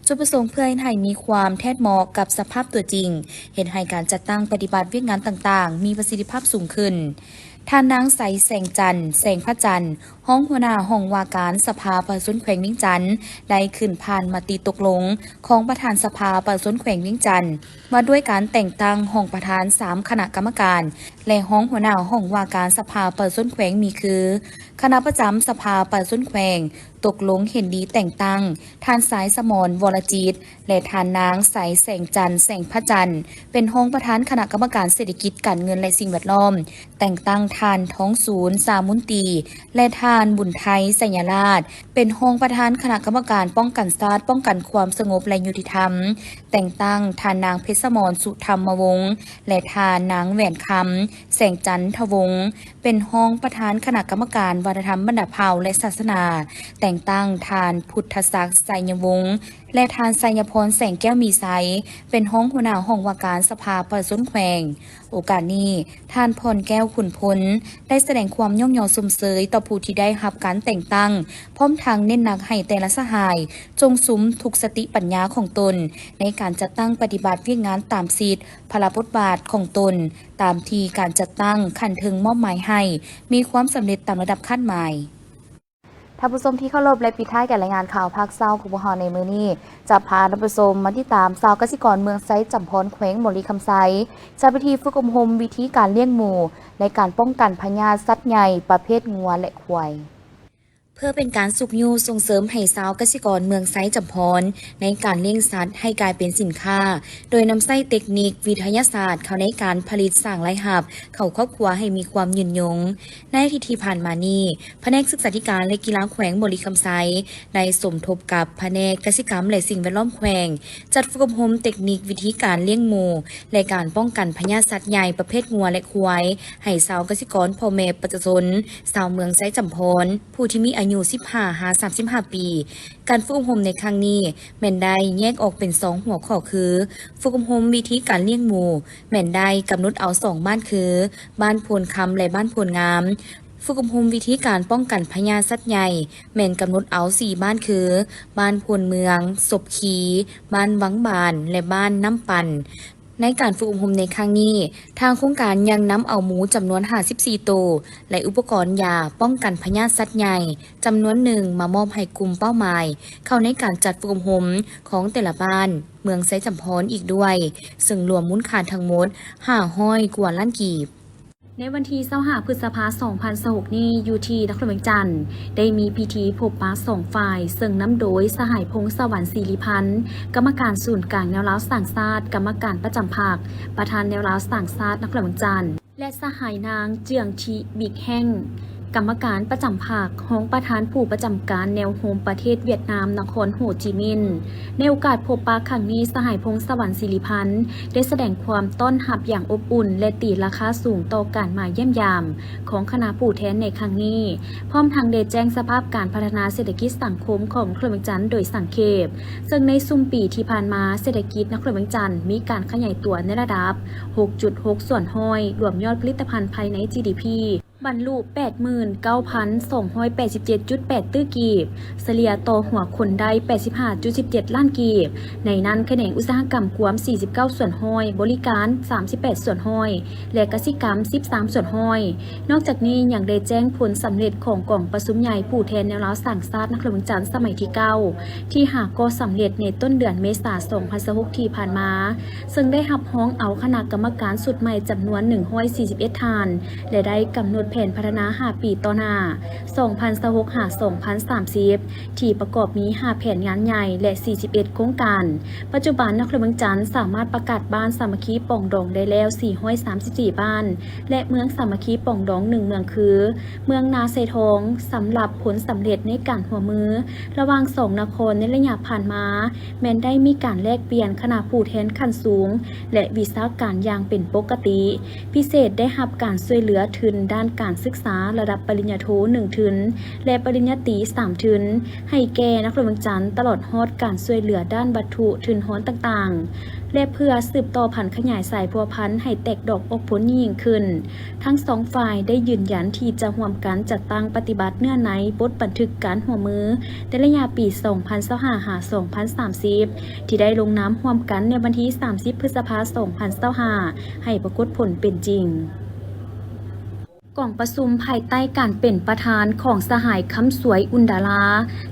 ຈຸດປະສົງເພື່ອເຮັດໃຫ້ມີຄວາມແທດເໝາະກັບສະພາບຕົວຈິງ, ເຮັດໃຫ້ການຈັດຕັ້ງປະຕິບັດວຽກງານຕ່າງໆ ມີປະສິດທິພາບສູງຂຶ້ນ. ທ່ານນາງ ໄຊແສງຈັນ ແສງພະຈັນ ຮອງຫົວໜ້າຫ້ອງວ່າການສະພາປະຊາຊົນແຂວງວຽງຈັນ ໄດ້ຂຶ້ນຜ່ານມະຕິຕົກລົງຂອງປະທານສະພາປະຊາຊົນແຂວງວຽງຈັນ ວ່າດ້ວຍການແຕ່ງຕັ້ງຮອງປະທານສາມຄະນະກຳມະການ ແລະ ຮອງຫົວໜ້າຫ້ອງວ່າການສະພາປະຊາຊົນແຂວງ ມີຄື ຄະນະປະຈຳສະພາປະຊາຊົນແຂວງ ຕົກລົງເຫັນດີແຕ່ງຕັ້ງ ທ່ານ ຊາຍສະໝອນ ວໍລະຈິດ ແລະ ທ່ານນາງ ໄຊແສງຈັນ ແສງພະຈັນ ເປັນຮອງປະທານຄະນະກຳມະການເສດຖະກິດ, ການເງິນ ແລະ ສິ່ງແວດລ້ອມ, ແຕ່ງຕັ້ງທ່ານ ທອງສູນ ສາມຸນຕີ ແລະ ທ່ານ ບຸນໄທ ໄຊຍະລາດ ເປັນຮອງປະທານຄະນະກຳມະການປ້ອງກັນຊາດ, ປ້ອງກັນຄວາມສະຫງົບ ແລະ ຍຸຕິທຳ, ແຕ່ງຕັ້ງທ່ານນາງ ເພັດສະໝອນ ສຸທຳມະວົງ ແລະ ທ່ານນາງ ແຫວນຄຳ ແສງຈັນທະວົງ ເປັນຮອງປະທານຄະນະກຳມະການວັດທະນະທຳບັນດາເຜົ່າ ແລະ ສາສະໜາ, ແຕ່ງຕັ້ງທ່ານ ພຸດທະສັກ ໄຊຍະວົງ ແລະ ທ່ານ ໄຊຍະພອນ ແສງແກ້ວມີໄຊ ເປັນຮອງຫົວໜ້າຫ້ອງວ່າການສະພາປະຊາຊົນແຂວງ. ໂອກາດນີ້, ທ່ານ ພອນແກ້ວ ຂຸນພົນ ໄດ້ສະແດງຄວາມຍ້ອງຍໍຊົມເຊີຍຕໍ່ຜູ້ທີ່ໄດ້ຮັບການແຕ່ງຕັ້ງ, ພ້ອມທັງເນັ້ນໜັກໃຫ້ແຕ່ລະສະຫາຍຈົ່ງສຸມທຸກສະຕິປັນຍາຂອງຕົນ ໃນການຈັດຕັ້ງປະຕິບັດວຽກງານຕາມສິດ, ພາລະບົດບາດຂອງຕົນ ຕາມທີ່ການຈັດຕັ້ງຂັ້ນເທິງມອບໝາຍໃຫ້ ມີຄວາມສຳເລັດຕາມລະດັບຄາດໝາຍ. ທ່ານຜູ້ຊົມທີ່ເຄົາລົບ ແລະ ປິດທ້າຍການລາຍງານຂ່າວພາກເຊົ້າຂອງພວກເຮົາໃນມື້ນີ້ ຈະພາທ່ານຜູ້ຊົມມາຕິດຕາມຊາວກະສິກອນເມືອງໄຊຈຳພອນ ແຂວງບໍລິຄຳໄຊ ຈັດພິທີຝຶກອົບຮົມວິທີການລ້ຽງໝູ ໃນການປ້ອງກັນພະຍາດສັດໃຫຍ່ປະເພດງົວ ແລະ ຄວາຍ. ເພື່ອເປັນການຊຸກຍູ້ສົ່ງເສີມໃຫ້ຊາວກະສິກອນເມືອງໄຊຈຳພອນ ໃນການລ້ຽງສັດໃຫ້ກາຍເປັນສິນຄ້າ ໂດຍນຳໃຊ້ເຕັກນິກວິທະຍາສາດເຂົ້າໃນການຜະລິດສ້າງລາຍຮັບເຂົ້າຄອບຄົວໃຫ້ມີຄວາມຍືນຍົງ. ໃນອາທິດທີ່ຜ່ານມານີ້, ພະແນກສຶກສາທິການ ແລະ ກິລາແຂວງບໍລິຄຳໄຊ ໄດ້ສົມທົບກັບພະແນກກະສິກຳ ແລະ ສິ່ງແວດລ້ອມແຂວງ ຈັດຝຶກອົບຮົມເຕັກນິກວິທີການລ້ຽງໝູ ແລະ ການປ້ອງກັນພະຍາດສັດໃຫຍ່ປະເພດງົວ ແລະ ຄວາຍ ໃຫ້ຊາວກະສິກອນ ພໍ່ແມ່ປະຊາຊົນ ຊາວເມືອງໄຊຈຳພອນ ຜູ້ທີ່ມີ ອາຍຸສິບຫ້າຫາສາມສິບຫ້າປີ. ການຝຶກອົບຮົມໃນຄັ້ງນີ້ແມ່ນໄດ້ແຍກອອກເປັນສອງຫົວຂໍ້ຄື ຝຶກອົບຮົມວິທີການລ້ຽງໝູ ແມ່ນໄດ້ກຳນົດເອົາສອງບ້ານຄື ບ້ານໂພນຄຳ ແລະ ບ້ານໂພນງາມ. ຝຶກອົບຮົມວິທີການປ້ອງກັນພະຍາດສັດໃຫຍ່ ແມ່ນກຳນົດເອົາສີ່ບ້ານຄື ບ້ານໂພນເມືອງ, ສົບຄີ, ບ້ານວັງບານ ແລະ ບ້ານນ້ຳປັ່ນ. ໃນການຝຶກອົບຮົມໃນຄັ້ງນີ້, ທາງໂຄງການຍັງນຳເອົາໝູຈຳນວນຫ້າສິບສີ່ໂຕ ແລະ ອຸປະກອນຢາປ້ອງກັນພະຍາດສັດໃຫຍ່ ຈຳນວນໜຶ່ງມາມອບໃຫ້ກຸ່ມເປົ້າໝາຍ ເຂົ້າໃນການຈັດຝຶກອົບຮົມຂອງແຕ່ລະບ້ານ ເມືອງໄຊຈຳພອນອີກດ້ວຍ, ເຊິ່ງລວມມູນຄ່າທັງໝົດຫ້າຮ້ອຍກວ່າລ້ານກີບ. ໃນວັນທີຊາວຫ້າ ພຶດສະພາ ສອງພັນຊາວຫົກນີ້, ຢູ່ທີ່ນະຄອນຫຼວງວຽງຈັນ ໄດ້ມີພິທີພົບປະສອງຝ່າຍ, ເຊິ່ງນຳໂດຍສະຫາຍ ພົງສະຫວັນ ສີລິພັນ ກຳມະການສູນກາງແນວລາວສ້າງຊາດ, ກຳມະການປະຈຳພັກ, ປະທານແນວລາວສ້າງຊາດນະຄອນຫຼວງວຽງຈັນ ແລະ ສະຫາຍນາງ ເຈືອງທິ ບິກແຮງ ກຳມະການປະຈຳພັກ, ຮອງປະທານຜູ້ປະຈຳການແນວໂຮມປະເທດຫວຽດນາມ ນະຄອນໂຮຈິມິນ. ໃນໂອກາດພົບປະຄັ້ງນີ້, ສະຫາຍ ພົງສະຫວັນ ສີລິພັນ ໄດ້ສະແດງຄວາມຕ້ອນຮັບຢ່າງອົບອຸ່ນ ແລະ ຕີລາຄາສູງຕໍ່ການມາຢ້ຽມຢາມຂອງຄະນະຜູ້ແທນໃນຄັ້ງນີ້, ພ້ອມທັງໄດ້ແຈ້ງສະພາບການພັດທະນາເສດຖະກິດສັງຄົມຂອງນະຄອນຫຼວງວຽງຈັນໂດຍສັງເຂບ, ເຊິ່ງໃນຊຸມປີທີ່ຜ່ານມາ, ເສດຖະກິດນະຄອນຫຼວງວຽງຈັນມີການຂະຫຍາຍຕົວໃນລະດັບ ຫົກຈຸດຫົກສ່ວນຮ້ອຍ ລວມຍອດຜະລິດຕະພັນພາຍໃນ ຈີດີພີ ບັນລຸ ແປດໝື່ນເກົ້າພັນສອງຮ້ອຍແປດສິບເຈັດຈຸດແປດຕື້ກີບ, ສະເລ່ຍຕໍ່ຫົວຄົນໄດ້ ແປດສິບຫ້າຈຸດສິບເຈັດລ້ານກີບ, ໃນນັ້ນຂະແໜງອຸດສາຫະກຳກວມ ສີ່ສິບເກົ້າສ່ວນຮ້ອຍ, ບໍລິການ ສາມສິບແປດສ່ວນຮ້ອຍ ແລະ ກະສິກຳ ສິບສາມສ່ວນຮ້ອຍ. ນອກຈາກນີ້ຍັງໄດ້ແຈ້ງຜົນສຳເລັດຂອງກອງປະຊຸມໃຫຍ່ຜູ້ແທນແນວລາວສ້າງຊາດນະຄອນຫຼວງວຽງຈັນສະໄໝທີເກົ້າ ທີ່ຫາກໍ່ສຳເລັດໃນຕົ້ນເດືອນເມສາ ສອງພັນຊາວຫົກທີ່ຜ່ານມາ, ເຊິ່ງໄດ້ຮັບຮອງເອົາຄະນະກຳມະການຊຸດໃໝ່ຈຳນວນໜຶ່ງຮ້ອຍສີ່ສິບເອັດທ່ານ ແລະ ໄດ້ກຳນົດແຜນພັດທະນາຫ້າປີຕໍ່ໜ້າ ສອງພັນຊາວຫົກ ຫາ ສອງພັນສາມສິບ ທີ່ປະກອບມີຫ້າແຜນງານໃຫຍ່ ແລະ ສີ່ສິບເອັດໂຄງການ. ປັດຈຸບັນນະຄອນຫຼວງວຽງຈັນສາມາດປະກາດບ້ານສາມັກຄີປອງດອງໄດ້ແລ້ວ ສີ່ຮ້ອຍສາມສິບສີ່ບ້ານ ແລະ ເມືອງສາມັກຄີປອງດອງໜຶ່ງເມືອງຄື ເມືອງນາຊາຍທອງ. ສຳລັບຜົນສຳເລັດໃນການຮ່ວມມືລະຫວ່າງສອງນະຄອນໃນໄລຍະຜ່ານມາ ແມ່ນໄດ້ມີການແລກປ່ຽນຄະນະຜູ້ແທນຂັ້ນສູງ ແລະ ວິຊາການຢ່າງເປັນປົກກະຕິ. ພິເສດໄດ້ຮັບການຊ່ວຍເຫຼືອທຶນດ້ານການສຶກສາລະດັບປະລິນຍາໂທໜຶ່ງທຶນ ແລະ ປະລິນຍາຕີສາມທຶນ ໃຫ້ແກ່ນະຄອນຫຼວງວຽງຈັນ, ຕະຫຼອດຮອດການຊ່ວຍເຫຼືອດ້ານວັດຖຸທຶນຮອນຕ່າງໆ ແລະ ເພື່ອສືບຕໍ່ຜັນຂະຫຍາຍສາຍພົວພັນໃຫ້ແຕກດອກອອກຜົນຍິ່ງຂຶ້ນ. ທັງສອງຝ່າຍໄດ້ຢືນຢັນທີ່ຈະຮ່ວມກັນຈັດຕັ້ງປະຕິບັດເນື້ອໃນບົດບັນທຶກການຮ່ວມມືໃນໄລຍະປີສອງພັນຊາວຫ້າ ຫາ ສອງພັນສາມສິບ ທີ່ໄດ້ລົງນາມຮ່ວມກັນໃນວັນທີສາມສິບ ພຶດສະພາ ສອງພັນຊາວຫ້າ ໃຫ້ປາກົດຜົນເປັນຈິງ. ກອງປະຊຸມພາຍໃຕ້ການເປັນປະທານຂອງສະຫາຍ ຄຳສວຍ ອຸ່ນດາລາ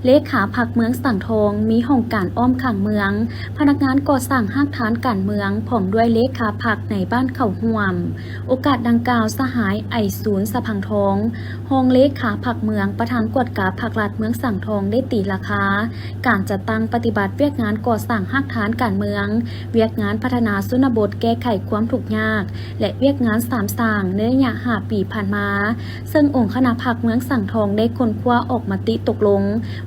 ເລຂາພັກເມືອງສັງທອງ, ມີຫ້ອງການອ້ອມຂ້າງເມືອງ, ພະນັກງານກໍ່ສ້າງຮາກຖານການເມືອງ ພ້ອມດ້ວຍເລຂາພັກໃນບ້ານເຂົ້າຮ່ວມ. ໂອກາດດັ່ງກ່າວ, ສະຫາຍ ໄອສູນ ສະພັງທອງ ຮອງເລຂາພັກເມືອງ, ປະທານກວດກາພັກລັດເມືອງສັງທອງ ໄດ້ຕີລາຄາການຈັດຕັ້ງປະຕິບັດວຽກງານກໍ່ສ້າງຮາກຖານການເມືອງ, ວຽກງານພັດທະນາຊົນນະບົດແກ້ໄຂຄວາມທຸກຍາກ ແລະ ວຽກງານສາມສ້າງໃນໄລຍະຫ້າປີຜ່ານມາ, ເຊິ່ງອົງຄະນະພັກເມືອງສັງທອງໄດ້ຄົ້ນຄວ້າອອກມະຕິຕົກລົງ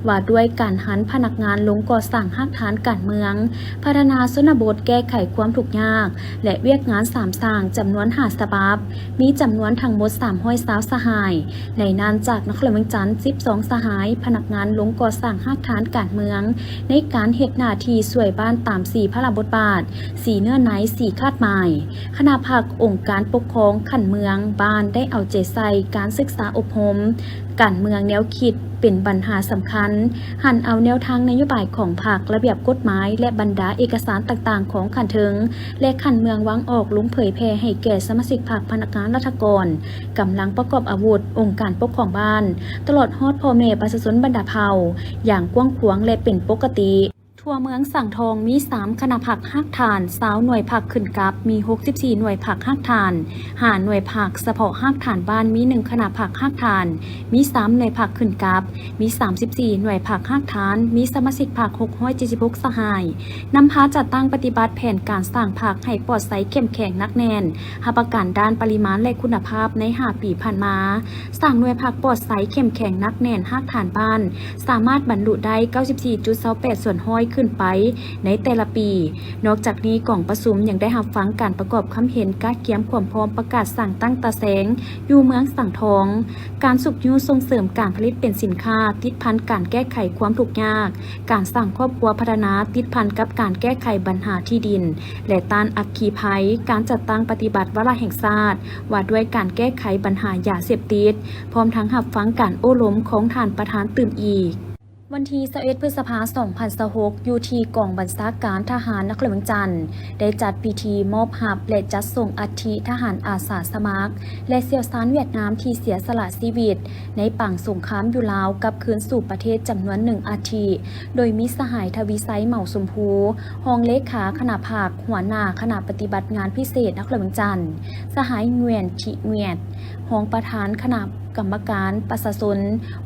ວ່າດ້ວຍການຫັນພະນັກງານລົງກໍ່ສ້າງຮາກຖານການເມືອງ, ພັດທະນາຊົນນະບົດແກ້ໄຂຄວາມທຸກຍາກ ແລະ ວຽກງານສາມສ້າງ ຈຳນວນຫ້າສະບັບ, ມີຈຳນວນທັງໝົດສາມຮ້ອຍຊາວສະຫາຍ. ໃນນັ້ນ, ຈາກນະຄອນຫຼວງວຽງຈັນ ສິບສອງສະຫາຍ, ພະນັກງານລົງກໍ່ສ້າງຮາກຖານການເມືອງ ໃນການເຮັດໜ້າທີ່ຊ່ວຍບ້ານຕາມສີ່ພາລະບົດບາດ, ສີ່ເນື້ອໃນ, ສີ່ຄາດໝາຍ. ຄະນະພັກ, ອົງການປົກຄອງຂັ້ນເມືອງ, ບ້ານ ໄດ້ເອົາໃຈໃສ່ການສຶກສາອົບຮົມການເມືອງແນວຄິດເປັນບັນຫາສຳຄັນ, ຫັນເອົາແນວທາງນະໂຍບາຍຂອງພັກ, ລະບຽບກົດໝາຍ ແລະ ບັນດາເອກະສານຕ່າງໆຂອງຂັ້ນເທິງ ແລະ ຂັ້ນເມືອງວາງອອກລົງເຜີຍແຜ່ໃຫ້ແກ່ສະມາຊິກພັກ, ພະນັກງານລັດຖະກອນ, ກຳລັງປະກອບອາວຸດ, ອົງການປົກຄອງບ້ານ, ຕະຫຼອດຮອດພໍ່ແມ່ປະຊາຊົນບັນດາເຜົ່າ ຢ່າງກວ້າງຂວາງ ແລະ ເປັນປົກກະຕິ. ທົ່ວເມືອງສັງທອງມີສາມຄະນະພັກຮາກຖານ, ຊາວໜ່ວຍພັກຂຶ້ນກັບ, ມີຫົກສິບສີ່ໜ່ວຍພັກຮາກຖານ, ຫ້າໜ່ວຍພັກສະເພາະຮາກຖານບ້ານ, ມີໜຶ່ງຄະນະພັກຮາກຖານ, ມີສາມໜ່ວຍພັກຂຶ້ນກັບ, ມີສາມສິບສີ່ໜ່ວຍພັກຮາກຖານ, ມີສະມາຊິກພັກຫົກຮ້ອຍເຈັດສິບຫົກສະຫາຍ, ນຳພາຈັດຕັ້ງປະຕິບັດແຜນການສ້າງພັກໃຫ້ປອດໃສ, ເຂັ້ມແຂງ, ໜັກແໜ້ນ, ຮັບປະກັນດ້ານປະລິມານ ແລະ ຄຸນນະພາບໃນຫ້າປີຜ່ານມາ. ສ້າງໜ່ວຍພັກປອດໃສ, ເຂັ້ມແຂງ, ໜັກແໜ້ນ, ຮາກຖານບ້ານ ສາມາດບັນລຸໄດ້ເກົ້າສິບສີ່ຈຸດຊາວແປດສ່ວນຮ້ອຍ ຂຶ້ນໄປໃນແຕ່ລະປີ. ນອກຈາກນີ້, ກອງປະຊຸມຍັງໄດ້ຮັບຟັງການປະກອບຄຳເຫັນກະກຽມຄວາມພ້ອມປະກາດສ້າງຕັ້ງຕາແສງຢູ່ເມືອງສັງທອງ, ການຊຸກຍູ້ສົ່ງເສີມການຜະລິດເປັນສິນຄ້າ ຕິດພັນການແກ້ໄຂຄວາມທຸກຍາກ, ການສ້າງຄອບຄົວພັດທະນາ ຕິດພັນກັບການແກ້ໄຂບັນຫາທີ່ດິນ ແລະ ຕ້ານອັກຄີໄພ, ການຈັດຕັ້ງປະຕິບັດວາລະແຫ່ງຊາດວ່າດ້ວຍການແກ້ໄຂບັນຫາຢາເສບຕິດ, ພ້ອມທັງຮັບຟັງການໂອ້ລົມຂອງທ່ານປະທານຕື່ມອີກ. ວັນທີຊາວເອັດ ພຶດສະພາ ສອງພັນຊາວຫົກ ຢູ່ທີ່ກອງບັນຊາການທະຫານນະຄອນຫຼວງວຽງຈັນ ໄດ້ຈັດພິທີມອບຮັບ ແລະ ຈັດສົ່ງອັດຖິທະຫານອາສາສະໝັກ ແລະ ຊ່ຽວຊານຫວຽດນາມທີ່ເສຍສະຫຼະຊີວິດໃນປາງສົງຄາມຢູ່ລາວກັບຄືນສູ່ປະເທດຈຳນວນໜຶ່ງອັດຖິ, ໂດຍມີສະຫາຍ ທະວີໄຊ ເໝົາຊົມພູ ຮອງເລຂາຄະນະພັກ, ຫົວໜ້າຄະນະປະຕິບັດງານພິເສດນະຄອນຫຼວງວຽງຈັນ, ສະຫາຍ ງວຽນ ທິ ງວຽດ ຮອງປະທານຄະນະກຳມະການປະຊາຊົນ,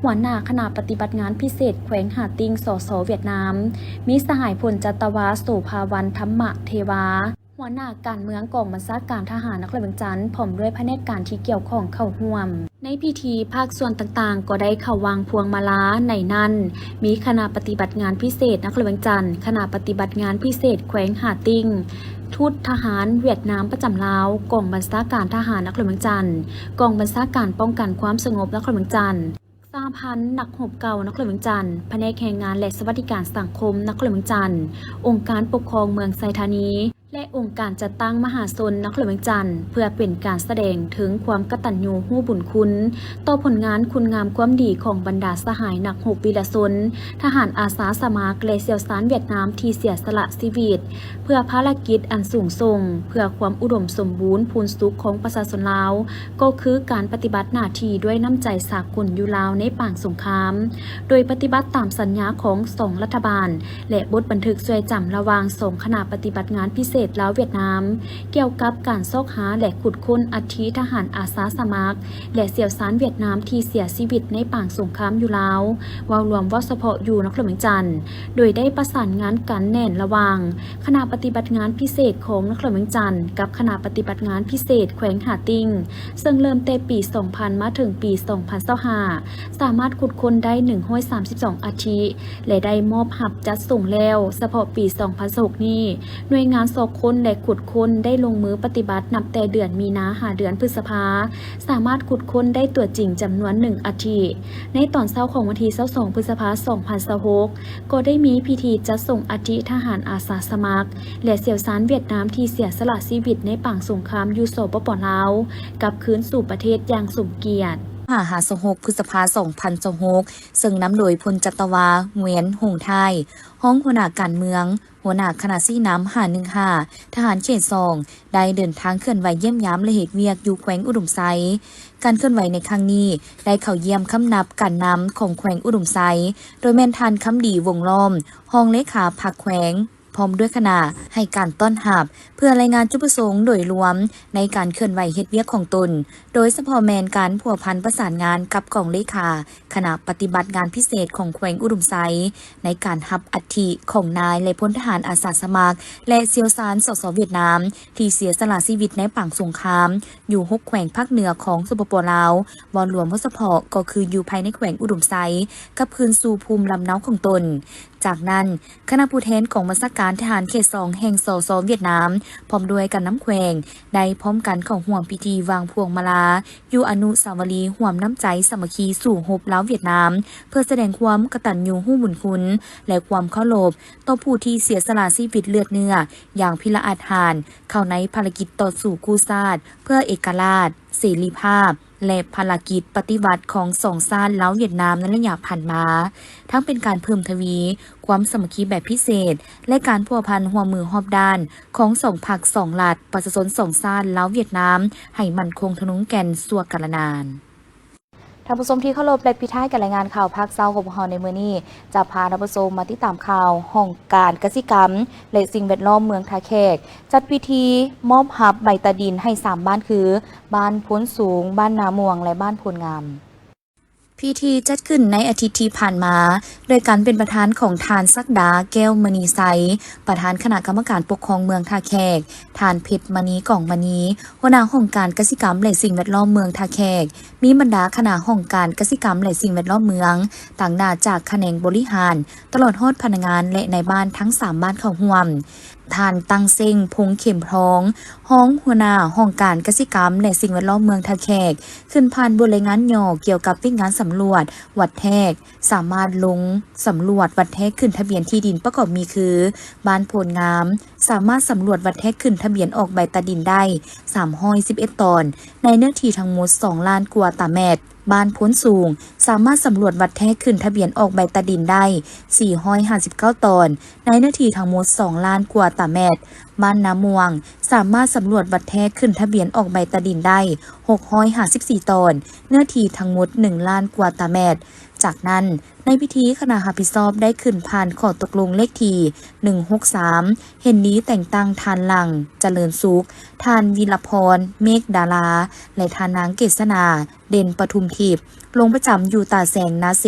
ຫົວໜ້າຄະນະປະຕິບັດງານພິເສດແຂວງຫາຕິ່ງ ສສ ຫວຽດນາມ, ມີສະຫາຍ ພົນຈັດຕະວາ ໂສພາວັນ ທຳມະເທວາ ຫົວໜ້າການເມືອງກອງບັນຊາການທະຫານນະຄອນຫຼວງວຽງຈັນ ພ້ອມດ້ວຍພະແນກການທີ່ກ່ຽວຂ້ອງເຂົ້າຮ່ວມ. ໃນພິທີ, ພາກສ່ວນຕ່າງໆກໍໄດ້ເຂົ້າວາງພວງມາລາ, ໃນນັ້ນມີຄະນະປະຕິບັດງານພິເສດນະຄອນຫຼວງວຽງຈັນ, ຄະນະປະຕິບັດງານພິເສດແຂວງຫາຕິ່ງ, ທູດທະຫານຫວຽດນາມປະຈຳລາວ, ກອງບັນຊາການທະຫານນະຄອນຫຼວງວຽງຈັນ, ກອງບັນຊາການປ້ອງກັນຄວາມສະຫງົບນະຄອນຫຼວງວຽງຈັນ, ສະຫະພັນນັກຮົບເກົ່ານະຄອນຫຼວງວຽງຈັນ, ພະແນກແຮງງານ ແລະ ສະຫວັດດີການສັງຄົມນະຄອນຫຼວງວຽງຈັນ, ອົງການປົກຄອງເມືອງໄຊທານີ ແລະ ອົງການຈັດຕັ້ງມະຫາຊົນນະຄອນຫຼວງວຽງຈັນ, ເພື່ອເປັນການສະແດງເຖິງຄວາມກະຕັນຍູຮູ້ບຸນຄຸນຕໍ່ຜົນງານຄຸນງາມຄວາມດີຂອງບັນດາສະຫາຍນັກຮົບວີລະຊົນ, ທະຫານອາສາສະໝັກ ແລະ ຊ່ຽວຊານຫວຽດນາມທີ່ເສຍສະຫຼະຊີວິດ ເພື່ອພາລະກິດອັນສູງສົ່ງ, ເພື່ອຄວາມອຸດົມສົມບູນພູນສຸກຂອງປະຊາຊົນລາວ, ກໍຄືການປະຕິບັດໜ້າທີ່ດ້ວຍນ້ຳໃຈສາກົນຢູ່ລາວໃນປາງສົງຄາມ, ໂດຍປະຕິບັດຕາມສັນຍາຂອງສອງລັດຖະບານ ແລະ ບົດບັນທຶກຊ່ວຍຈຳລະຫວ່າງສອງຄະນະປະຕິບັດງານພິເສດລາວ-ຫວຽດນາມ ກ່ຽວກັບການຊອກຫາ ແລະ ຂຸດຄົ້ນອັດຖິທະຫານອາສາສະໝັກ ແລະ ຊ່ຽວຊານຫວຽດນາມທີ່ເສຍຊີວິດໃນປາງສົງຄາມຢູ່ລາວ ເວົ້າລວມເວົ້າສະເພາະຢູ່ນະຄອນຫຼວງວຽງຈັນ, ໂດຍໄດ້ປະສານງານກັນແໜ້ນລະຫວ່າງຄະນະປະຕິບັດງານພິເສດຂອງນະຄອນຫຼວງວຽງຈັນ ກັບຄະນະປະຕິບັດງານພິເສດແຂວງຫາຕິ່ງ, ເຊິ່ງເລີ່ມແຕ່ປີສອງພັນມາເຖິງປີສອງພັນຊາວຫ້າ ສາມາດຂຸດຄົ້ນໄດ້ໜຶ່ງຮ້ອຍສາມສິບສອງອັດຖິ ແລະ ໄດ້ມອບຮັບຈັດສົ່ງແລ້ວ. ສະເພາະປີສອງພັນຊາວຫົກນີ້, ໜ່ວຍງານຊອກຄົ້ນ ແລະ ຂຸດຄົ້ນໄດ້ລົງມືປະຕິບັດນັບແຕ່ເດືອນມີນາຫາເດືອນພຶດສະພາ, ສາມາດຂຸດຄົ້ນໄດ້ຕົວຈິງຈຳນວນໜຶ່ງອັດຖິ. ໃນຕອນເຊົ້າຂອງວັນທີຊາວສອງ ພຶດສະພາ ສອງພັນຊາວຫົກ ກໍໄດ້ມີພິທີຈັດສົ່ງອັດຖິທະຫານອາສາສະໝັກ ແລະ ຊ່ຽວຊານຫວຽດນາມທີ່ເສຍສະຫຼະຊີວິດໃນປາງສົງຄາມຢູ່ ສປປ ລາວ ກັບຄືນສູ່ປະເທດຢ່າງສົມກຽດ. ຫ້າຫາຊາວຫົກ ພຶດສະພາ ສອງພັນຊາວຫົກ ເຊິ່ງນຳໂດຍ ພົນຈັດຕະວາ ຫງວຽນ ຫົງທ້າຍ ຮອງຫົວໜ້າການເມືອງ, ຫົວໜ້າຄະນະຊີ້ນຳ ຫ້າໜຶ່ງຫ້າ ທະຫານເຂດສອງ ໄດ້ເດີນທາງເຄື່ອນໄຫວຢ້ຽມຢາມ ແລະ ເຮັດວຽກຢູ່ແຂວງອຸດົມໄຊ. ການເຄື່ອນໄຫວໃນຄັ້ງນີ້ ໄດ້ເຂົ້າຢ້ຽມຄຳນັບການນຳຂອງແຂວງອຸດົມໄຊ, ໂດຍແມ່ນທ່ານ ຄຳດີ ວົງລ້ອມ ຮອງເລຂາພັກແຂວງ ພ້ອມດ້ວຍຄະນະ ໃຫ້ການຕ້ອນຮັບ ເພື່ອລາຍງານຈຸດປະສົງໂດຍລວມໃນການເຄື່ອນໄຫວເຮັດວຽກຂອງຕົນ, ໂດຍສະເພາະແມ່ນການພົວພັນປະສານງານກັບກອງເລຂາຄະນະປະຕິບັດງານພິເສດຂອງແຂວງອຸດົມໄຊ ໃນການຮັບອັດຖິຂອງນາຍ ແລະ ພົນທະຫານອາສາສະໝັກ ແລະ ຊ່ຽວຊານ ສສ ຫວຽດນາມ ທີ່ເສຍສະຫຼະຊີວິດໃນປາງສົງຄາມ ຢູ່ຫົກແຂວງພາກເໜືອຂອງ ສປປ ລາວ ເວົ້າລວມເວົ້າສະເພາະກໍຄືຢູ່ພາຍໃນແຂວງອຸດົມໄຊ ກັບຄືນສູ່ພູມລຳເນົາຂອງຕົນ. ຈາກນັ້ນ, ຄະນະຜູ້ແທນກອງບັນຊາການທະຫານເຂດສອງແຫ່ງ ສສ ຫວຽດນາມ ພ້ອມດ້ວຍການນຳແຂວງ ໄດ້ພ້ອມກັນເຂົ້າຮ່ວມພິທີວາງພວງມາລາ ຢູ່ອະນຸສາວະລີຮ່ວມນ້ຳໃຈສາມັກຄີສູ້ຮົບລາວ-ຫວຽດນາມ ເພື່ອສະແດງຄວາມກະຕັນຍູຮູ້ບຸນຄຸນ ແລະ ຄວາມເຄົາລົບຕໍ່ຜູ້ທີ່ເສຍສະຫຼະຊີວິດເລືອດເນື້ອຢ່າງພິລະອາດຫານ ເຂົ້າໃນພາລະກິດຕໍ່ສູ້ກູ້ຊາດເພື່ອເອກະລາດ, ເສລີພາບ ແລະ ພາລະກິດປະຕິວັດຂອງສອງຊາດລາວ-ຫວຽດນາມໃນໄລຍະຜ່ານມາ, ທັງເປັນການເພີ່ມທະວີຄວາມສາມັກຄີແບບພິເສດ ແລະ ການພົວພັນຮ່ວມມືຮອບດ້ານຂອງສອງພັກສອງລັດ, ປະຊາຊົນສອງຊາດລາວ-ຫວຽດນາມ ໃຫ້ໝັ້ນຄົງທະນົງແກ່ນຊົ່ວກາລະນານ. ທ່ານຜູ້ຊົມທີ່ເຄົາລົບ ແລະ ປິດທ້າຍການລາຍງານຂ່າວພາກເຊົ້າຂອງພວກເຮົາໃນມື້ນີ້ ຈະພາທ່ານຜູ້ຊົມມາຕິດຕາມຂ່າວຫ້ອງການກະສິກຳ ແລະ ສິ່ງແວດລ້ອມເມືອງທ່າແຂກ ຈັດພິທີມອບຮັບໃບຕາດິນໃຫ້ສາມບ້ານຄື ບ້ານໂພນສູງ, ບ້ານນາມ່ວງ ແລະ ບ້ານໂພນງາມ. ພິທີຈັດຂຶ້ນໃນອາທິດທີ່ຜ່ານມາ ໂດຍການເປັນປະທານຂອງທ່ານ ສັກດາ ແກ້ວມະນີໄຊ ປະທານຄະນະກຳມະການປົກຄອງເມືອງທ່າແຂກ, ທ່ານ ເພັດມະນີ ກອງມະນີ ຫົວໜ້າຫ້ອງການກະສິກຳ ແລະ ສິ່ງແວດລ້ອມເມືອງທ່າແຂກ, ມີບັນດາຄະນະຫ້ອງການກະສິກຳ ແລະ ສິ່ງແວດລ້ອມເມືອງ, ຕາງໜ້າຈາກຂະແໜງບໍລິຫານ ຕະຫຼອດຮອດພະນັກງານ ແລະ ນາຍບ້ານທັງສາມບ້ານເຂົ້າຮ່ວມ. ທ່ານ ຕັງເຊັງ ພົງເຂັມທອງ ຮອງຫົວໜ້າຫ້ອງການກະສິກຳ ແລະ ສິ່ງແວດລ້ອມເມືອງທ່າແຂກ ຂຶ້ນຜ່ານບົດລາຍງານຫຍໍ້ກ່ຽວກັບວຽກງານສຳຫຼວດວັດແທກ, ສາມາດລົງສຳຫຼວດວັດແທກຂຶ້ນທະບຽນທີ່ດິນປະກອບມີຄື ບ້ານໂພນງາມ ສາມາດສຳຫຼວດວັດແທກຂຶ້ນທະບຽນອອກໃບຕາດິນໄດ້ສາມຮ້ອຍສິບເອັດຕອນ ໃນເນື້ອທີ່ທັງໝົດສອງລ້ານກວ່າຕາແມັດ. ບ້ານໂພນສູງ ສາມາດສຳຫຼວດວັດແທກຂຶ້ນທະບຽນອອກໃບຕາດິນໄດ້ສີ່ຮ້ອຍຫ້າສິບເກົ້າຕອນ ໃນເນື້ອທີ່ທັງໝົດສອງລ້ານກວ່າຕາແມັດ. ບ້ານນາມ່ວງ ສາມາດສຳຫຼວດວັດແທກຂຶ້ນທະບຽນອອກໃບຕາດິນໄດ້ຫົກຮ້ອຍຫ້າສິບສີ່ຕອນ ເນື້ອທີ່ທັງໝົດໜຶ່ງລ້ານກວ່າຕາແມັດ. ຈາກນັ້ນ ໃນພິທີຄະນະຮັບຜິດຊອບໄດ້ຂຶ້ນຜ່ານຂໍ້ຕົກລົງເລກທີໜຶ່ງຫົກສາມ ເຫັນດີແຕ່ງຕັ້ງທ່ານ ຫຼັ່ງ ຈະເລີນສຸກ, ທ່ານ ວິລະພອນ ເມກດາລາ ແລະ ທ່ານນາງ ເກດສະໜາ ເດັ່ນປະທຸມທິບ ລົງປະຈຳຢູ່ຕາແສງນາເສ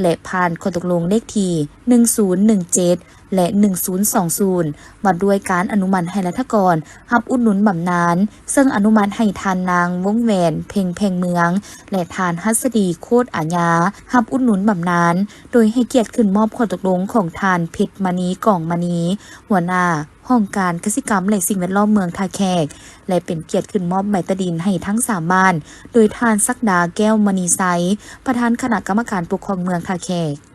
ແລະ ຜ່ານຂໍ້ຕົກລົງເລກທີໜຶ່ງສູນໜຶ່ງເຈັດ ແລະ ໜຶ່ງສູນສອງສູນ ວ່າດ້ວຍການອະນຸມັດໃຫ້ລັດຖະກອນຮັບອຸດໜູນບຳນານ, ເຊິ່ງອະນຸມັດໃຫ້ທ່ານນາງ ວົງແຫວນ ເພັງແພງເມືອງ ແລະ ທ່ານ ຫັດສະດີ ໂຄດອາຍາ ຮັບອຸດໜູນບຳນານ, ໂດຍໃຫ້ກຽດຂຶ້ນມອບຂໍ້ຕົກລົງຂອງທ່ານ ເພັດມະນີ ກອງມະນີ ຫົວໜ້າຫ້ອງການກະສິກຳ ແລະ ສິ່ງແວດລ້ອມເມືອງທ່າແຂກ ແລະ ເປັນກຽດຂຶ້ນມອບໃບຕາດິນໃຫ້ທັງສາມບ້ານ ໂດຍທ່ານ ສັກດາ ແກ້ວມະນີໄຊ ປະທານຄະນະກຳມະການປົກຄອງເມືອງທ່າແຂກ.